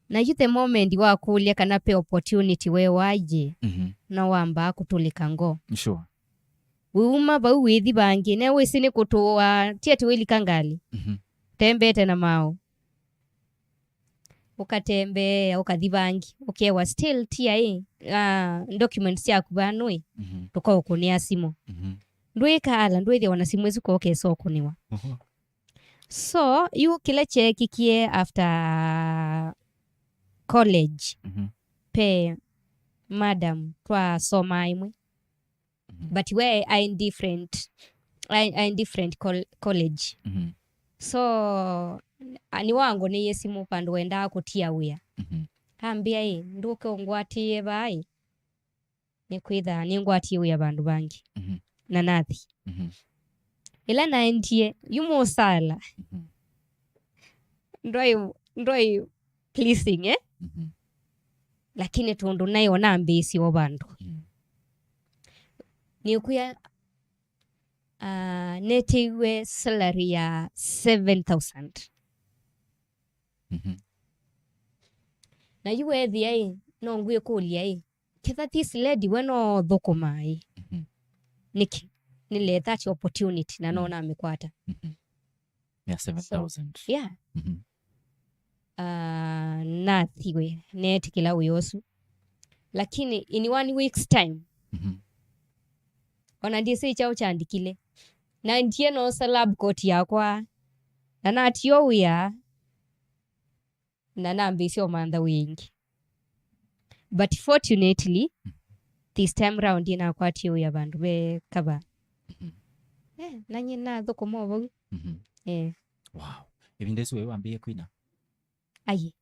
Na yu the moment wakũlya kana pe opportunity we waye, Mhm. no wambaa kũtũlĩka ngoo. Sure. Wĩuma vau wĩthi vangĩ, ne wĩsĩ nĩ kũtũa, ti atĩ wĩlika ngalĩ. Mhm. Tembete na maũ. Ũkatembeea, ũkathi vangĩ, ũkewa still ti aĩ, ah, documents syaku vaa nũĩ, Mhm. tũkaũkũnĩa simũ. Mhm. Ndwĩkaala, ndwĩthĩwa na simũ ĩsu kokesa ũkũnĩwa. Mhm. So, yu kĩla kyeekikie after college, Mhm. pe madam twasomaa ĩmwe. Mhm. But we are in different, are, are in different col college. Mhm. So, a- nĩwangoneiye simũ vandũ wendaa kũtia wĩa. Mhm. Ambĩa ĩ, ndũke ũngwatĩĩe vaa ĩ, nĩkwĩtha nĩngwatie wĩa vandũ vangĩ. Mhm. Na nathi. Mhm. Ĩla naendie, yu mũsala. Mhm. Ndwaĩ, ndwaĩ pleasing, eh? Mhm. Lakini tondũ naĩ ona ambĩĩsye o vandũ. Mhm. Nĩkwĩa, ah, netewe salary ya seven thousand. Mhm. Na yu wethĩa ĩ, no ngwĩkũlya ĩ, ketha this lady we no thũkũma ĩ, Mhm. nĩkĩ? Nĩle that opportunity na no Mm. namĩkwata. Mhm. Ya seven thousand. Yeah. Mhm. Ah, nathiwe, neetĩkĩla wĩa ũsu. Lakini in one week's time, Mhm. ona ndĩsĩ kyaũ kyandĩkile. Na ndiĩ noosa lab coat yakwa. Na natio wĩa. Na nambĩĩsya ũmantha wĩa ĩngĩ. But fortunately, this time round nĩnakwatie wĩa vandũ ve kava. Mhm. Eh, na nyie nathũkũma o vau. Mhm. Eh. Wow. Ĩvinda ĩsu we wambĩĩe kwina? Aye.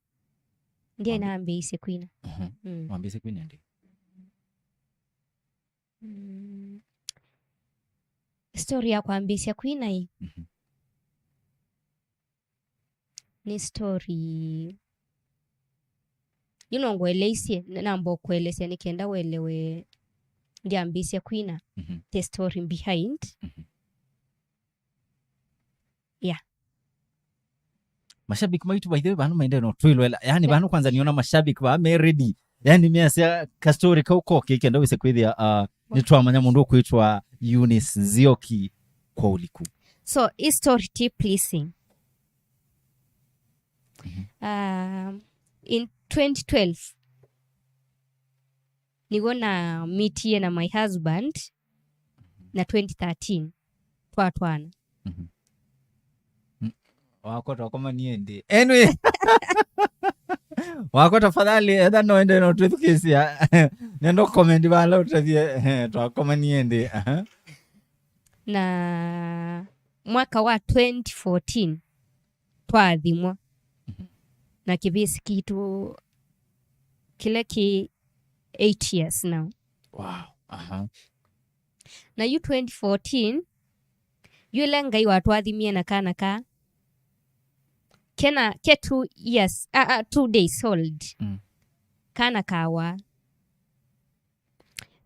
Ndiye Wambi- nambĩĩsye kwina. Mhm. Mm. Wambĩĩsye kwina ndĩ? Mm. Story ya kwambĩĩsya kwina ĩ. Mhm. Nĩ story. Yu no ngũeleisye, n- namba ũkũelesya nĩ kenda ũelewe ndyambĩĩsya kwina, Mhm. the story behind. Mhm. Yeah. Mashabiki maitũ, by the way, vanu maendee no twĩloela. Yani, vanu kwanza niona mashabiki va me ready. Yani, measya ka story kau koke kenda wĩse kwĩthĩa, uh, nĩtwamanya mũndũ ũkwĩtwa Eunice Nzioki kwa ũliku. So, hii story ti pleasing. Mhm. Um, in twenty twelve, nĩw'o na meetie na my husband, na twenty thirteen twatwaana. Mhm. Mm. Wakwa twakomanie ĩndĩ. Anyway. Wakwa tafadhali, etha no ende no twĩthukĩĩsya. Nenda comment vala ũtavye, eh, twakomanie ĩndĩ. Aha. Na mwaka wa twenty fourteen, twathimwa. Mhm. Na kĩvĩsĩ kitũ kĩla kĩ eight years now. Wow. Aha. Na yu twenty fourteen, yu ĩla Ngai watwathimie na kana ka, kena, ke two years, ah, ah, two days old. Mm. Kana kawa.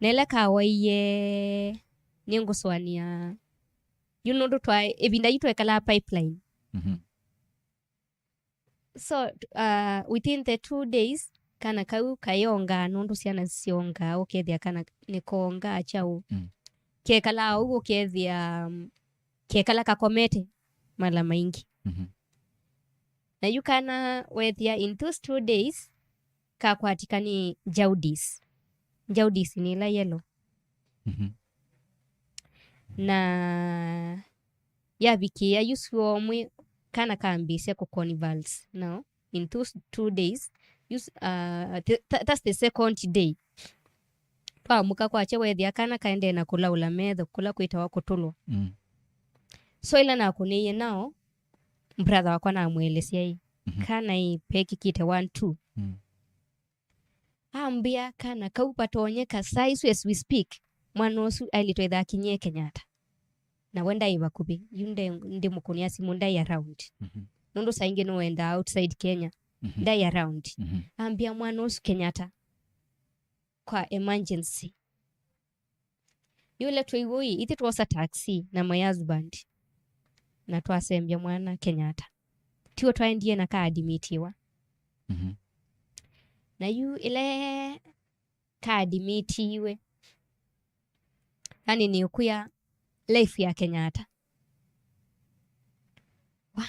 Na ĩla kawaie, nĩngũsũanĩa. Yu nũndũ twa, ĩvinda yu twekalaa Pipeline. Mhm. So, uh, within the two days, kana kau kayongaa, nũndũ syana syongaa, ũkethĩa kana nĩkongaa kyaũ. Mm. Kekalaa ũu, ũkethĩa, um, kekala kakomete mala maingĩ. Mhm. Na yu kana wethĩa in those two days, kakwatĩka nĩ jaundice. Jaundice nĩ ĩla yellow. Mhm. Na yavikĩĩa yu syũa ũmwe, kana kambĩĩsya kũconvulse. Now, in those two days, yu s-, uh, th-, th-, that's the second day. Twamũka kwakya, wethĩa kana kaendee na kũlaũla metho, kũla kwĩtawa kũtũlwa. Mm. So, ĩla nakũnĩie nao, brother wakwa namwelesya ĩ, mhm, kana ĩ, pekĩkĩte one, two. Mm. Ambĩa kana kau vatonyeka saa isu as we speak, mwana ũsu ailĩtwe ĩthakinyie Kenyatta. Na we ndaĩ vakuvĩ, yu nde-, ndĩmũkũnĩa simũ, ndaĩ around. Mhm. Nũndũ saa ingĩ nũendaa outside Kenya, mhm, ndaĩ around. Mhm. Ambĩa mwana ũsu Kenyatta kwa emergency. Yu ĩla twĩw'o ĩ, ithyĩ twosa taxi na my husband, na twasembya mwana Kenyatta. Tiw'o twaendie na kaadimitiwa. Mhm. Na yu ĩla kaadimitiwe, yani nĩũkwĩa life ya Kenyatta. Wa,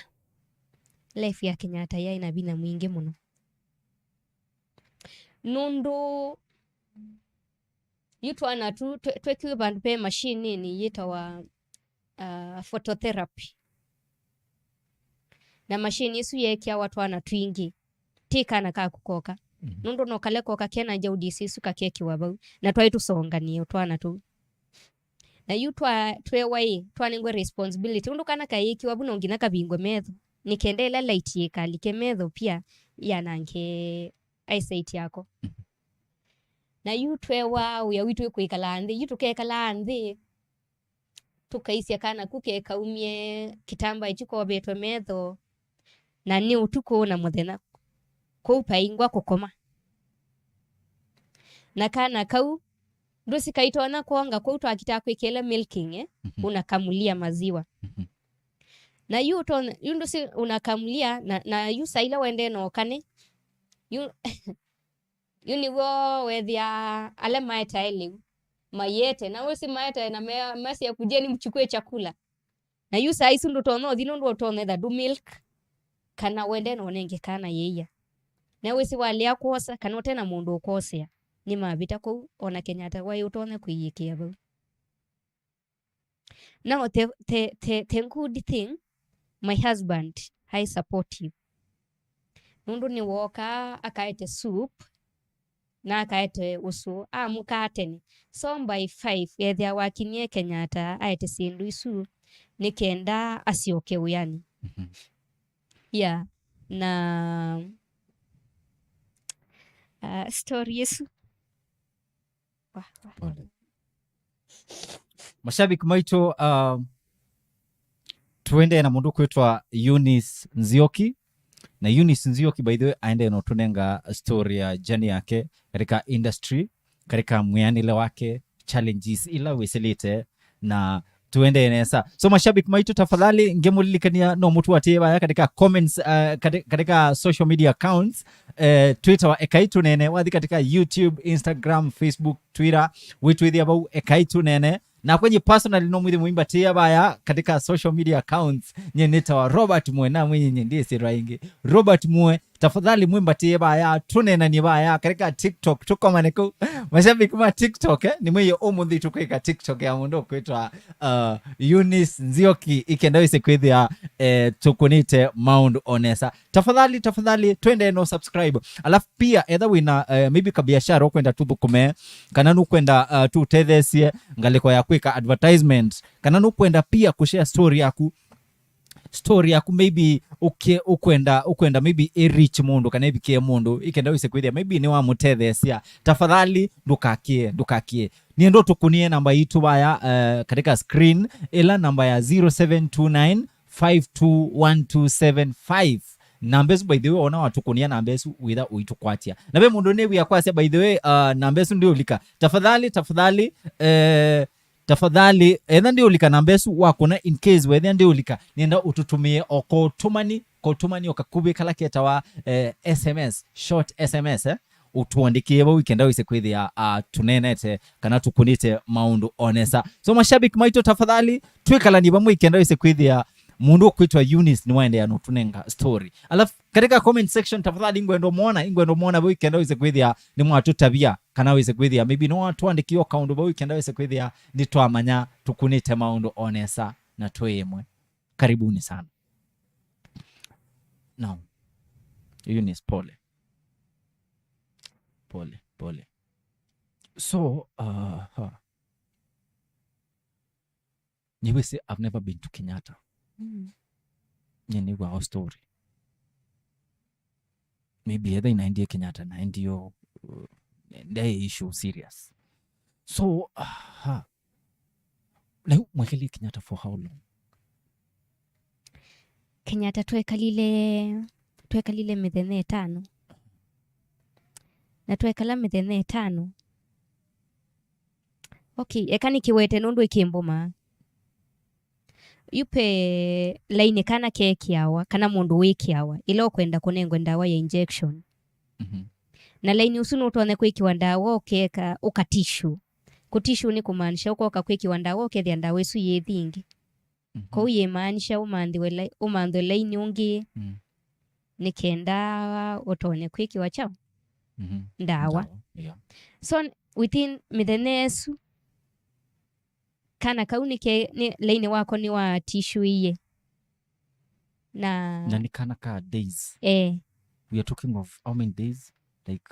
life ya Kenyatta yaĩ na vinya mwingĩ mũno. Nũndũ yu twana tu twe-, twekiwe vandũ ve mashininĩ yĩtawa, uh, phototherapy. Na mashini ĩsu yeekĩawa twana twingĩ, ti kana kaku koka. Mhm. Nũndũ no kale koka kena jaundice ĩsu kakekĩwa vau. Na twaĩ tũsonganĩe o twana tũu. Na yu twa-, tweewa ĩ, twanengwe responsibility. Ũndũ kana kayĩkĩwa vu no nginya kavingwe metho. Nĩ kenda ĩla light yĩkalike metho pia yanange eyesight yako. Mhm. Na yu tweewa wĩa witũ wĩ kwĩkalaa nthĩ. Yu tũkekalaa nthĩ, tũkaisya kana ku kekaumye kĩtambaa kyu kovetwe metho, na nĩ ũtukũ na mũthenya, kũu paingwa kũkoma. Na kana kau, ndũsi kaitonya kwonga kũu, twakitaa kwĩkĩla milking, eh, mhm, unakamulia maziwa. Mhm. Na yu ũtonya, yu ndũsi unakamulia, na, na yu saa ila wendee na ũkane, yu, yu nĩw'o wethĩa ala maetae lĩu, mayete, na wĩsĩ maetae na me-, masya, "Kujeni mchukue chakula." Na yu saa isu ndũtonya ũthi nũndũ ũtonya etha ndũ milk, kana wende na ũnenge kana yĩia. Na wĩsĩ walea kwosa, kana ũte na mũndũ ũkwosea, nĩ mavĩta kũu, ona Kenyatta waĩ ũtonya kwĩyĩkĩa vau. Now, the, the, the, the good thing, my husband aĩ supportive. Nũndũ nĩwookaa akaete soup, na akaete ũsũ, amũkaa tene. So by five, ethĩa wakinyie Kenyatta aete syĩndũ isu, nĩ kenda asyoke wĩanĩ. Mhm. Yeah, na, uh, story ĩsu. Wa, wa. Pole. Mashabiki maitũ, uh, tũendee na mũndũ kwĩtwa Eunice Nzioki. Na Eunice Nzioki, by the way, aendee na ũtũnenga story ya journey yake katika industry, katika mwĩanĩle wake, challenges ila wĩsĩlĩte, na tũendee nesa. So, mashabiki maitũ, tafadhali, ngemũlilikania no mũtũatĩĩe vaya katika comments, uh, kati-, katika social media accounts, eh, Twitter wa Ekai Tũneene, wathi katika YouTube, Instagram, Facebook, Twitter, wĩtwĩthĩa vau Ekai Tũneene, Nakwa nye personally no mwĩthĩe mũimbatĩĩa vaya katika social media accounts. Nye nĩtawa Robert Mwe, na mwenye nye ndĩsĩtwa ĩngĩ. Robert Mwe, tafadhali mwĩmbatĩĩe vaya, tũneenanie vaya katika TikTok, tũkomane kũu. Mashabiki ma TikTok, eh, nĩ mwĩie ũmũnthĩ tũkwĩka TikTok ya mũndũ ũkwĩtwa, uh, Eunice Nzioki, ikenda wĩse kwĩthĩa, eh, tũkũnĩte maũndũ o nesa. Tafadhali, tafadhali, twende no subscribe. Alafu pia, etha wĩna, eh, maybe kabiashara ũkwenda tũthũkũme, kana nũkwenda, uh, tũtetheesye ngalĩko ya kwĩka advertisement, kana nũkwenda pia kũshare story yaku, story yaku maybe ũke-, ũkwenda, ũkwenda maybe ĩ reach mũndũ kana ĩvikĩe mũndũ, ikenda wĩse kwĩthĩa maybe nĩwamũtetheesya, tafadhali ndũkakĩe, ndũkakĩe. Niĩ ndo tũkũnie namba itũ vaya, eh, katika screen, ĩla namba ya zero seven two nine five two one two seven five. Namba ĩsu, by the way, ona watũkũnia namba ĩsu, wĩtha ũitũkwatya. Na ve mũndũ nĩwĩa kwasya, by the way, uh, namba ĩsu ndĩũlika. Tafadhali, tafadhali, eh, tafadhali, etha ndĩũlika namba ĩsu wakũna, in case wethĩa ndĩũlika, nĩenda ũtũtũmĩe o kotũmani, kotũmani o kakuvĩ kala ketawa, eh, S M S, short S M S, eh? Ũtũandĩkĩe vau ikenda wĩse kwĩthĩa, ah, tũneenete kana tũkũnĩte maũndũ o nesa. So, mashabiki maitũ, tafadhali, twĩkalanie vamwe ikenda wĩse kwĩthĩa mũndũ ũkwĩtwa Eunice nĩwaendeea nũtũnenga story. Alafu, katika comment section, tafadhali, ingwenda mwona, ingwenda mwona vau ikenda wĩse kwĩthĩa nĩmwatũtavya, kana wĩse kwĩthĩa maybe no watũandĩkĩe o kaũndũ vau ikenda wĩse kwĩthĩa nĩtwamanya tũkũnĩte maũndũ o nesa na twĩ ĩmwe. Karibuni sana. Now, Eunice, pole. Pole, pole. So, uh, huh. Nĩwĩsĩ, I've never been to Kenyatta. Mm. Nĩnĩw'aa o story. Maybe etha inaendie Kenyatta, naendie o, uh, nde issue serious. So, uh, huh. Na yu mwekalile Kenyatta for how long? Kenyatta twekalile, twekalile mĩthenya ĩtano. Na twekala mĩthenya ĩtano. Okay, eka nĩkĩwete nũndũ ĩkĩmbũmaa. Yu ve lainĩ kana kekĩawa, kana mũndũ wĩkĩawa, ĩla ũkwenda kũnengwe ndawa ya injection. Mhm. Na lainĩ ũsu nũtonya kwĩkĩwa ndawa ũkeka, ũkatishu. Kũtishu nĩ kũmaanisha ũkoka kwĩkĩwa ndawa ũkethĩa ndawa ĩsu yĩthi ĩngĩ. Mhm. Kwoou yĩmaanisha ũmanthĩwe lai-, ũmanthwe lainĩ ũngĩ, mm, nĩ kenda ũtonye kwĩkĩwa kyaũ? Mhm. Ndawa. Ndawa, yeah. So, within mĩthenya ĩsu, kana kau nĩ ke-, nĩ, lainĩ wako nĩwatishuie. Na Na nĩ kana ka days. Eh. We are talking of how many days? Like,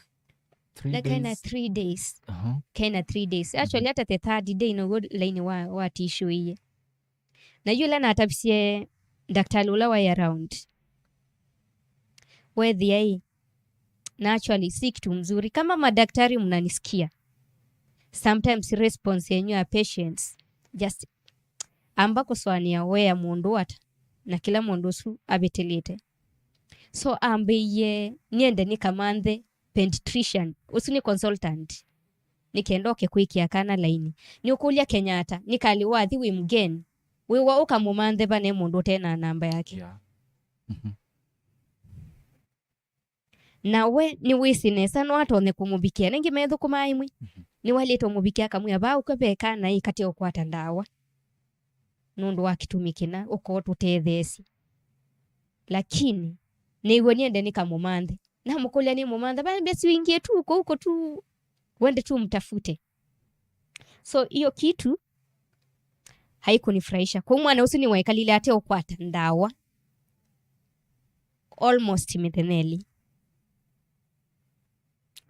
three days? Na kaina three days. Uh-huh. Kaina three days. Actually, mhm, hata the third day nĩw'o lainĩ wa, watishuie. Na yu ĩla natavisye ndakitali ũla waĩ around, weethĩa ĩ, na actually si kitu mzuri. Kama madaktari mnanisikia, sometimes response yenyu ya patients, just amba kũsũanĩa wĩa mũndũ ata na kĩla mũndũ ũsu avĩtĩlĩte. So ambĩie nĩende nĩkamanthe pediatrician, ũsu nĩ consultant, nĩ kenda oke kwĩkĩa kana lainĩ. Nĩũkũlya Kenyatta, nĩ kalĩ wathi wĩ mgeni, wĩwa ũkamũmanthe vane mũndũ ũte na namba yake. Yeah. Mhm. Na we nĩwĩsĩ nesa no atonye kũmũvikĩa. Nĩngĩ methũkũmaa ĩmwe, mhm, nĩwaĩlĩte ũmũvikĩa akamwĩa, vaa ũkw'a ve kana ĩ kate ũkwata ndawa nũndũ wa kĩtumi kĩna, ũkoo tũtetheesye. Lakini nĩw'o nĩende nĩkamũmanthe. Namũkũlya nĩmũmantha, vaa mbesa ingĩ tu kũu kũu tu, wende tu mtafute. So hiyo kitu haikunifurahisha. Kwa mwana ũsu nĩwaĩkalile ate ũkwata ndawa almost mĩthenya ĩlĩ.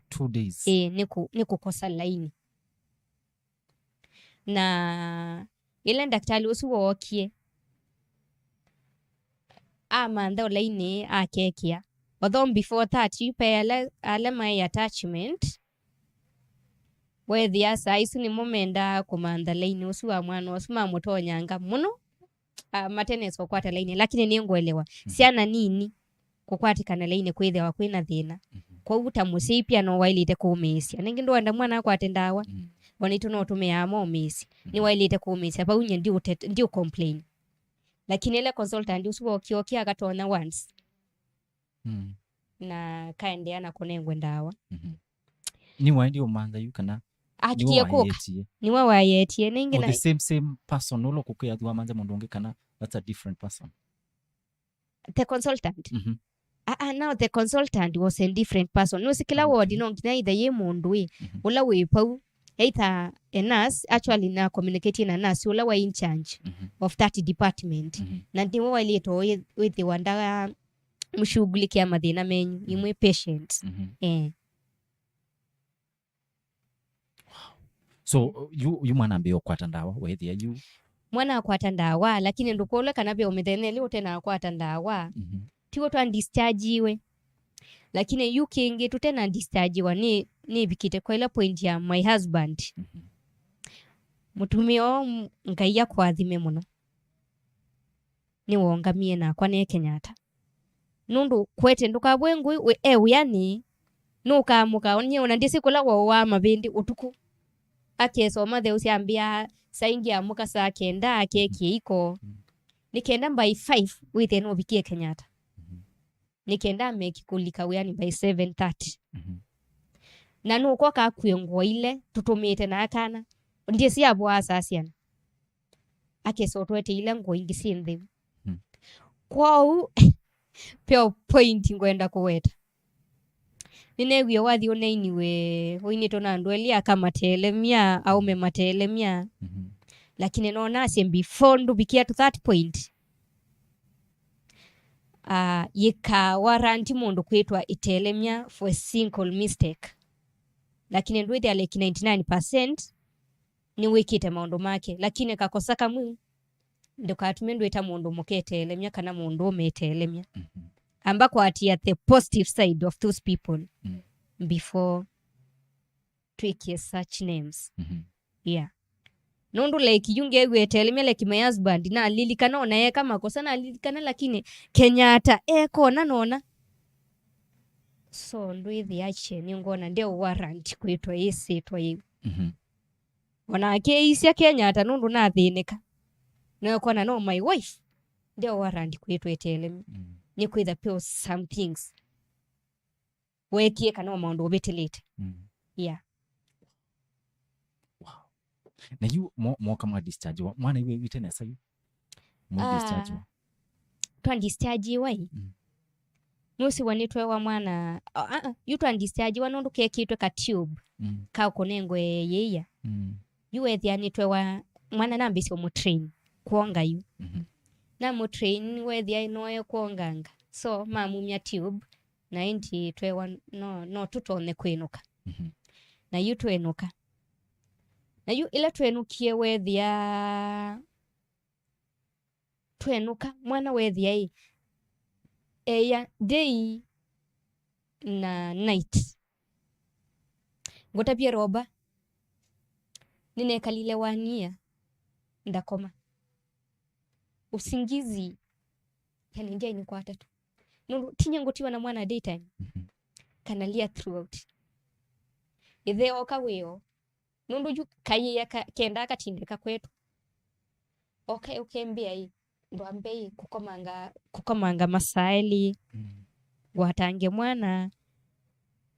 Two days. Ĩĩ, nĩ kũ-, nĩ kũkosa laini. Na ĩla ndakitali ũsu wookie, amantha ũlainĩ akekĩa. Although before that, yu pe ala, ala maĩ attachment, weethĩa saa isu nĩmo mendaa kũmantha lainĩ ũsu wa mwana ũsu, mamũtonyanga mũno, ah, matenesa ũkwata lainĩ. Lakini nĩngũelewa, mhm, syana nini kũkwatĩkana lainĩ kwĩthĩawa kwĩna thĩna. Mhm. Kwoou ta mũsyai pia no waĩlĩte kũũmĩĩsya. Nĩngĩ ndwenda mwana akwate ndawa, mm, o naitũ no tũmĩaa momĩĩsya. Mhm. Nĩwaĩlĩte kũũmĩĩsya, vau nyie ndiũtet-, ndiũcomplain. Lakini ĩla consultant ũsu wookie, okie akatonya once. Mm. Na kaendeea na kũnengwe ndawa. Mhm. Nĩwaendie ũmantha yu kana Akikie kũka. Nĩwe wayetie. Nĩwe wayetie. Na ingĩ Or na the same, same person ũla ũkũkĩa athiwa manze mũndũ ũngĩ kana that's a different person. The consultant. Mhm. Ah, ah, now the consultant was a different person. Nũsĩ kĩla ward no nginya either yĩ mũndũ ĩ, ũla wĩ pau, either a nurse, actually na communicate na nurse ũla wa in charge of that department. Na nĩwe wailĩtwe wĩthĩwa ndaga mũshughulikia mathĩna menyu imwe patients. Eh. So yu, yu mwana ambĩĩa ũkwata ndawa wethĩa yu? Mwana akwata ndawa, lakini ndũkũlwe kana ve ũmĩthenya ĩlĩ ũtenakwata ndawa. Tiw'o twa dischargiwe. Lakini yu kĩngĩ tũtena dischargiwa nĩ nĩvikĩte kwa ĩla point ya my husband. Mũtumĩa ũũ Ngai akũathime mũno. Nĩwongamie nakwa ne Kenyatta. Nũndũ kwete ndũkavwe ngũĩ e wĩanĩ, nũkaamũka nyie ona ndĩsĩ kũla waũaa mavĩndĩ ũtukũ. Akesa ũmatheũsya ambĩa saa ingĩ amũka saa kenda akekĩe iko. Nĩ kenda by five wĩthĩe nũvikie Kenyatta. Nĩ kenda ameki kũlika wĩanĩ by seven thirty. Na nũkoka akue ngũa ile tũtũmĩĩte na akana. Ndyĩsĩ avoaa saa syana. Akesa ũtũetee ila ngũa ingĩ syĩ ntheu. Kwoou, peo point ngwenda kũweta. Nĩneewie wathi ũneiniwe ũinĩtwe na andũ elĩ aka matelemya, aũme matelemya. Lakini nonasye before ndũvikia to that point, ah, yĩkaa warranty mũndũ kwĩtwa ĩtelemya for a single mistake. Lakini ndwĩthĩa like ninety-nine percent nĩwĩkĩte maũndũ make, lakini kakosa kamwe ndũkatume ndwĩta mũndũ mũka etelemya kana mũndũ ũme etelemya. Amba kwatia the positive side of those people before twĩkie such names. Yeah. Nũndũ like yu ngeew'a etelemya like my husband nalilikana ona eka makosa nalilikana, lakini Kenyatta ekona nona. So ndwĩthĩa kye nĩngona nde warrant kwĩtwa ĩsĩtwa yĩu. Ona akĩisya Kenyatta nũndũ nathĩnĩka. Nĩkona no my wife nde warrant kwĩtwa ĩtelemya. Nĩkwĩtha peo some things weekie kana o maũndũ ũvĩtĩlĩte. Yeah. Na yu mo- moka mwa discharge wa mwana iwe wite nesa yu? Mwa discharge wa. Twa discharge wa ĩ. Nũsĩ wa nĩtwewa mwana ah, ah, yu twa discharge wa nũndũ kekĩtwe ka tube ka kũnengwe yĩia. Yu wethĩa nĩtwewa mwana nambĩsye ũmũtrain kwonga yu. Namũtrain wethĩa noe kwonganga, so mamumya tube na ĩndĩ twewa no, no tũtonye kwĩnũka. Na yu twenũka. Na yu ĩla twenũkie wethĩa twenũka mwana wethĩa ĩ eya day na night. Ngũtavye Roba, nĩnekalile one year ndakoma. Usingizi yani ndyaĩ nĩkwata tu. Nũndũ tinya ngũtiwa na mwana daytime kana lia throughout. Ĩthe oka wĩoo nũndũ yu kaiĩa ka- kendaa katindĩka kwetu. Oka ũkembĩa ĩ ndwambe ĩ kũkomanga kũkomanga masaa elĩ ngwatange mwana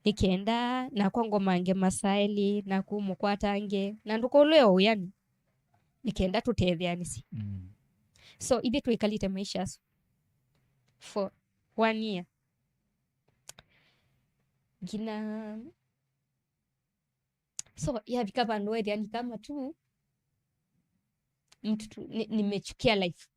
nĩ kenda nakwa ngomange masaa elĩ naku mũkwatange na ndũkũlwe o wĩanĩ nĩ kenda tũtetheanĩsye. So ithyĩ twĩkalĩte maisha asu for one year nginya So yafika vandũ wethĩa ni kama tu mtu tu ni- nimechukia life.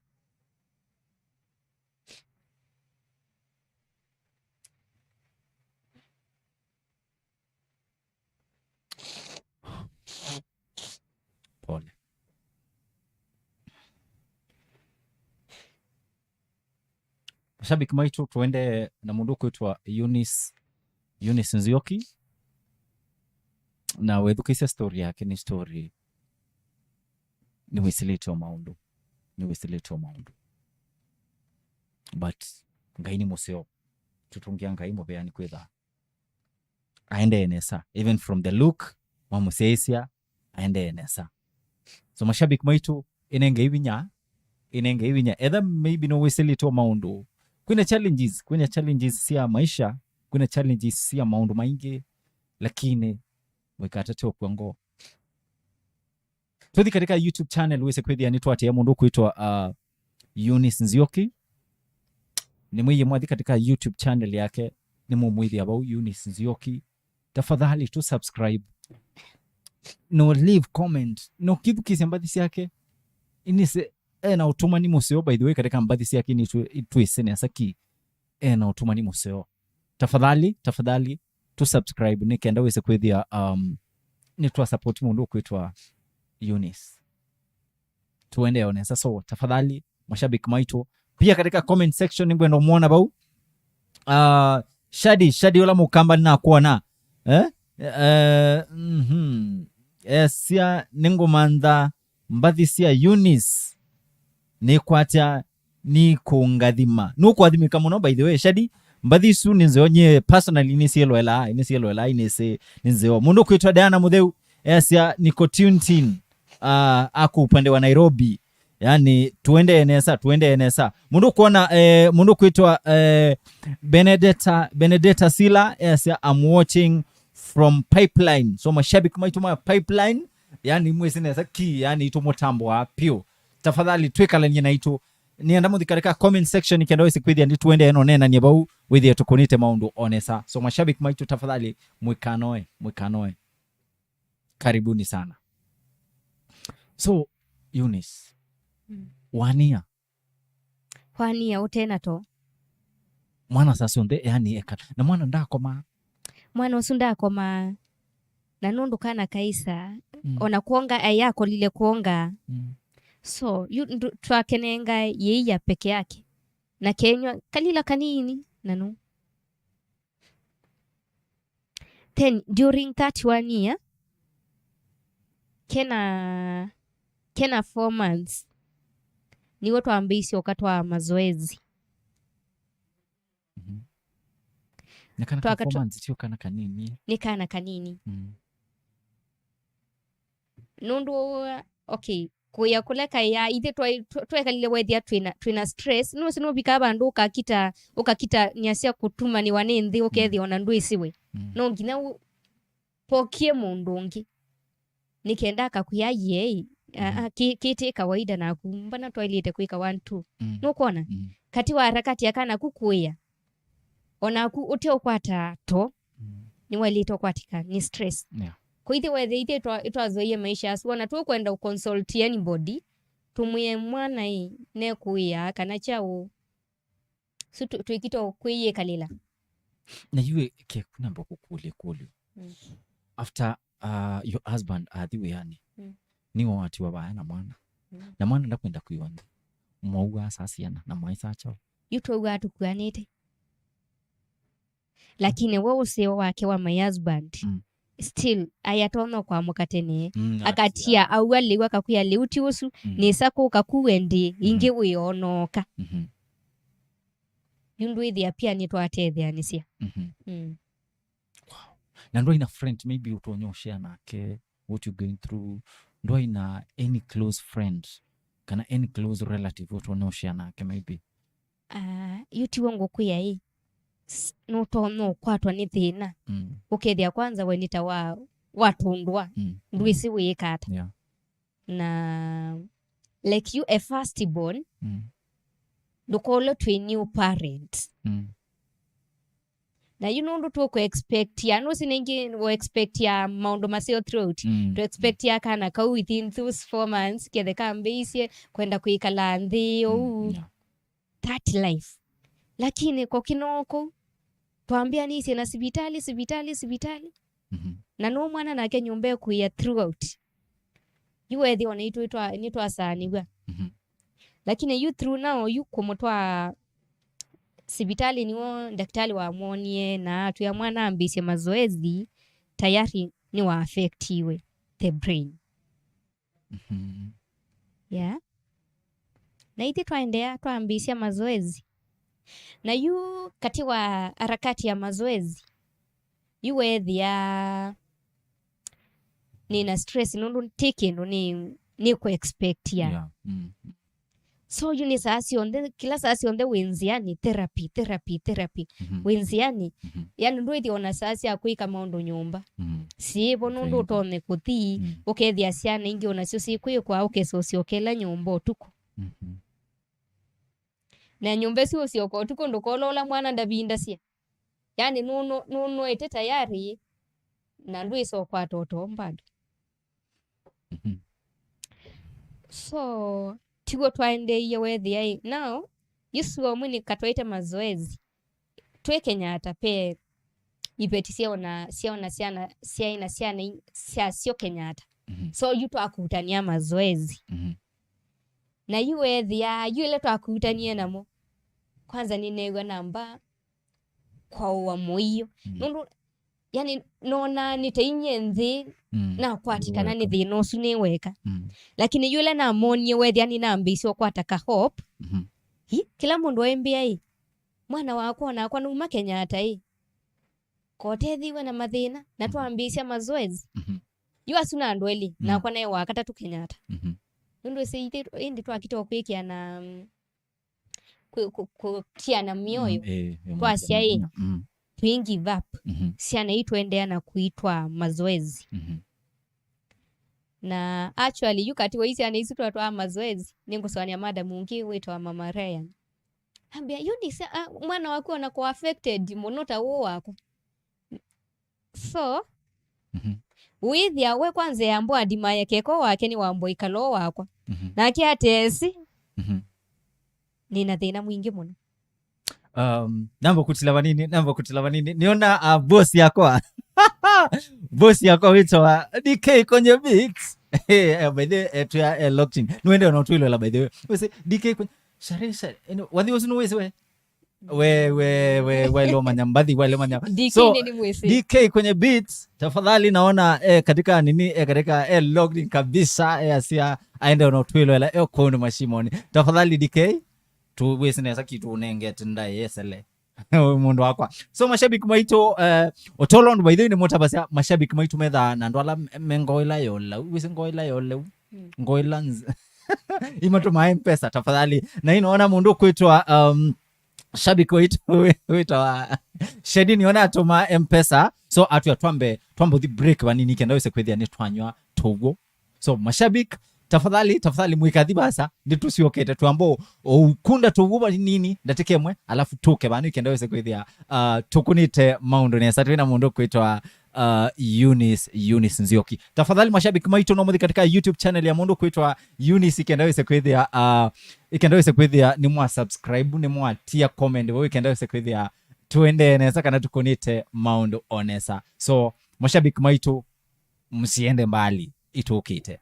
Pole. Mashabiki maitũ, tũendee na mũndũ ũkwĩtwa Eunice, Eunice Nzioki. Na wethukĩĩsya story yake, nĩ story nĩwĩsĩlĩte o maũndũ, nĩwĩsĩlĩte o maũndũ. But Ngai nĩ mũseo, tũtũngĩa Ngai mũvea nĩ kwĩtha aendee nesa, even from the look, mamũsyaĩĩsya aendee nesa. So mashabiki maitũ, ĩnengei vinya, ĩnengei vinya. Etha maybe no wĩsĩlĩte o maũndũ, kwĩna challenges, kwĩna challenges sya maisha, kwĩna challenges sya maũndũ maingĩ, lakini mũikatate ũkw'a ngoo. Tũthi katika YouTube channel wĩse kwĩthĩa nĩtwatia mũndũ kwĩtwa uh, Eunice Nzioki. Nĩmwĩie mwathi katika YouTube channel yake, nĩmũmwĩthĩa vau Eunice Nzioki. Tafadhali tu subscribe. No leave comment. No kĩthukĩsya mbathi syake. Inĩsĩ ena ũtũmani mũseo, by the way, katika mbathi syake nĩ twĩsĩ nesa ki ena ũtũmani mũseo. Tafadhali, tafadhali tu subscribe nĩ kenda wĩse kwĩthĩa um, nĩ twa support mũndũ ũkwĩtwa Eunice. Tuendee o nesa. So tafadhali mashabiki maitũ, pia katika comment section nĩngwenda ũmwona vau. Uh, Shadi, Shadi ũla mũkamba nĩnakwona eh? Uh, mm-hmm. Esya nĩngũmantha mbathi sya Eunice nĩkwatya nĩkũngathima. Nũkũathimĩka mũno, by the way, Shadi. Mbathi isu nĩ nzeo, nyie personally nĩsyĩloelaa, nĩsyĩloelaa, nĩsĩ nĩ nzeo. Mũndũ kwĩtwa Diana Mũtheu esya niko tuned in uh, ako upande wa Nairobi. Yani tuendee nesa, tuendee nesa. Mũndũ kuona eh, mũndũ kwĩtwa eh, Benedetta, Benedetta Sila esya I'm watching from Pipeline. So mashabiki maitũ ma Pipeline, yani mwĩsĩ nesa ki yani itũ mũtambo wa piũ. Tafadhali twĩkalanie naitũ. Nĩenda mũthi katika comment section kenda wĩsĩ kwĩthĩa ndi tuendee no nenanie vau wĩthĩe tũkũnĩte maũndũ o nesa. So mashabiki maitũ, tafadhali mwĩkanoe, mwĩkanoe. Karibuni sana. So Eunice, mm. Wania Wania ũtena to. Mwana saa syonthe yani eka na mwana ndakomaa. Mwana ũsu ndakomaa. Na nũndũ kana kaisa mm. Ona kuonga ayakolile kuonga mm. So yu twakenenga yĩia peke yake na kenywa kalila kanini na nu. Then during that one year kena kena four months niwo twambĩisye ũka twa mazoezi. Mhm. Na kana ka Twaka twa- four months sio kana kanini. Nĩ kana kanini. Mm. Nũndũ okay, kũĩa kũla kaĩa ithe twa- twa- twekalile wethĩa twĩna twĩna stress nũsĩ nũvikaa vandũ ũkakita ũkakitanyasya kũtumanĩwa nĩ nthĩ ũkethĩa ona ndwĩsĩwe. Mm. No nginya ũ- pokie mũndũ ũngĩ nĩ kenda akakwĩa yei. Mhm. Aa, kĩ- kĩtĩ kawaida naku mbana twailĩte kwĩka one two. Mm. Nũkwona? Mm. Katĩ wa harakati ya kana ku kũĩa o naku ũteũkwata to mm. Nĩwailĩte ũkwatĩka nĩ stress. Yeah. Kwaithi wethe ithe twa- twazoie maisha asu ona tũkwenda ũconsult anybody tũmwĩe mwana ĩ nekũĩa kana kyaũ. Su twĩkĩte kwĩyĩkalĩla. Na yu ke kunamba kũkũlya kũlyo. Mm. After uh, your husband athi wĩanĩ mm. Nĩwe watiwa vaya na mwana mm. Na mwana ndakwenda kwiwa nthĩ. Mwauaa saa siana na mwaĩ saa chao. Yu twauaa tũkuanĩte. Lakini we ũseo wake wa my husband mm. Still ayatonya kwamũka tene mm, akatia aua lĩu akakwĩa lĩu ti ũsu mm. Nĩsa kũka kuwe ndĩ ingĩ mm -hmm. Wĩonooka mm -hmm. Yu ndwĩthĩa pia nĩtwatetheanĩsya mm -hmm. Mm. Wow. Na ndwaina friend maybe ũtonya ũshare nake what you going through? Ndwaina any close friend kana any close relative ũtonya ũshare nake maybe? Uh, yu tiwe ngũkwĩa ĩ nũtonya ũkwatwa nĩ thĩna mm. Ũkethĩa kwanza we nĩ ta wa watũndwa mm. Ndwĩsĩ wĩĩka ata yeah. Na like you a first born mm. Ndũkolwe twĩ new parent mm. Na yu nũndũ tũkũexpectia nũsĩ nĩngĩ ũexpectia maũndũ maseo throughout mm. Tũexpectia kana kau within those four months kethe kambĩisye kwenda kwĩkala nthĩ ũu mm. Yeah. That life. Lakini ko kĩnoko twambĩanĩisye na sivitali sivitali sivitali mm -hmm. Na no mwana nake nyũmba ĩkũĩa throughout. Yu wethĩwa naitũ nĩtwasaanĩw'a mm -hmm. Lakini yu through now yu kũmũtwaa sivitali nĩwo ndakitali wamwonie na atwĩa mwana ambĩsye mazoezi tayari nĩwa affectiwe the brain. Mm -hmm. Yeah. Na ithyĩ twaendeea twambĩĩsya mazoezi. Na yu katĩ wa harakati ya mazoezi, yu weethĩa nĩ na stress nũndũ ti kĩndũ nĩ nĩ kũ expectia. Yeah. Mm. So yu nĩ saa syonthe, kĩla saa syonthe wĩ nzĩanĩ, therapy, therapy, therapy. Mhm. Wĩ nzĩanĩ. Mhm. Yani ndwĩthĩ ona saa sya kwĩka maũndũ nyũmba. Mhm. Syĩvo nũndũ ũtonye kũthi, mhm, ũkethĩa syana ingĩ onasyo syĩkwĩkwa, ũkesa ũsyokela nyũmba ũtukũ. Mhm. Na nyũmba ĩsu ũsyoka ũtukũ ndũkola ũla mwana ndavindasya. Yani nũnũ-, nũnũĩte tayari na ndwĩsa ũkwata ũtoo bado. Mhm. So, tiw'o twaendeeie wethĩa ĩ. Now, yu suomu nĩ katwaĩte mazoezi. Twĩ Kenyatta pe iveti syaona, syaona syana, syaĩ na syana i-, syasyo Kenyatta. Mhm. So, yu twakutania mazoezi. Mhm. Na yu wethĩa, yu ĩla twakutanie namo, kwanza nĩneew'a namba kwaũa mũio. Mm. Nũndũ, yani, nonaa nĩ ta inyie nthĩ, mm, nakwatĩkana nĩ thĩna ũsu nĩ weka. Mm. Lakini yũla namonie wethĩa nĩnambĩĩsye ũkwata ka hope. Mhm. Hi, kĩla mũndũ aimbĩa ĩ, mwana wakwa onakwa nauma Kenyatta ĩ, kotethĩwe na mathĩna, na, mhm, twambĩĩsya mazoezi. Mhm. Yu asu na andũ elĩ, mm, nakwa naĩ wa katatũ Kenyatta. Mhm. Nũndũ ĩsĩ ĩndĩ twakita kwĩkĩa na, mm, kũ-, kũ-, kũtiana mĩoyo. Mm, eh, eh, twasya ĩ, mm, twĩ give up. Mhm. Syana ii tũendeea na kũitwaa mazoezi. Mhm. Na actually, yu katĩ wa syana isu twatwaa mazoezi, nĩngũsũanĩa madam ũngĩ wĩtawa Mama Ryan. Ambĩa, "Eunice, ah, mwana waku ona kũ affected mũno ta ũũ wakwa." So, mhm, wĩthĩa we kwanza yambwa ndimaye keko wake nĩ wambwa ikalo wakwa. Mhm. Nake atesi, mhm, nĩna thĩna mwingĩ mũno. Um, namba kutila vanini, namba kutila vanini. Niona, uh, boss yakwa. Boss yakwa wĩtawa D K kwenye beats. Eh, by the way, eh, tuya, eh, locked in. Nĩwende ona ũtwĩlwela, by the way. Wĩsĩ, D K kwenye, share, share. Eno, wathi ũsu nĩwĩsĩ we? We, we, we, waile ũmanya mbathi, waile ũmanya. D K. So, nĩ mwĩsĩ. D K kwenye beats, tafadhali naona, eh, katika nini, eh, katika, eh, logged in kabisa, eh, asia, aende ona ũtwĩlwela, eh, kũndũ mashimoni. Tafadhali D K, tu wĩsĩ nesa kitu unengete ndaĩ yesele. Mũndũ wakwa. So, mashabiki maitũ, eh, ũtolo ũndũ by the way nĩ mũtavasya, mashabiki maitũ methaa na andũ ala me ngoo ĩla yolau, wĩsĩ ngoo ĩla yolau. Mm. Ngoo ĩla nz-, imatũmaa M-Pesa, tafadhali. Na ĩno ona mũndũ kwĩtwa, um, shabiki waitũ wĩ-, wĩtawa Shedi, nĩona atũma M-Pesa. So, atwĩa twambe, twambe ũthi break vanini, kenda wĩse kwĩthĩa nĩ twanywa tũw'o. So, mashabiki, tafadhali, tafadhali, mwĩkathi vasa, nĩtũsyokete, twamba ũ-, ũkunda tũw'o vanini, ndatĩka ĩmwe, alafu tũke vanu, kenda wĩse kwĩthĩa, uh, tũkũnĩte maũndũ nesa. Twĩna mũndũ kwĩtwa, uh, Eunice, Eunice Nzioki. Tafadhali, mashabiki maitũ, no mũthi katika YouTube channel ya mũndũ kwĩtwa Eunice, ikenda wĩse kwĩthĩa, uh, ikenda wĩse kwĩthĩa nĩ mwa subscribe, nĩ mwatia comment, vau ikenda wĩse kwĩthĩa tũendee nesa kana tũkũnĩte maũndũ o nesa. So, mashabiki maitũ, msiende mbali, itũkĩte.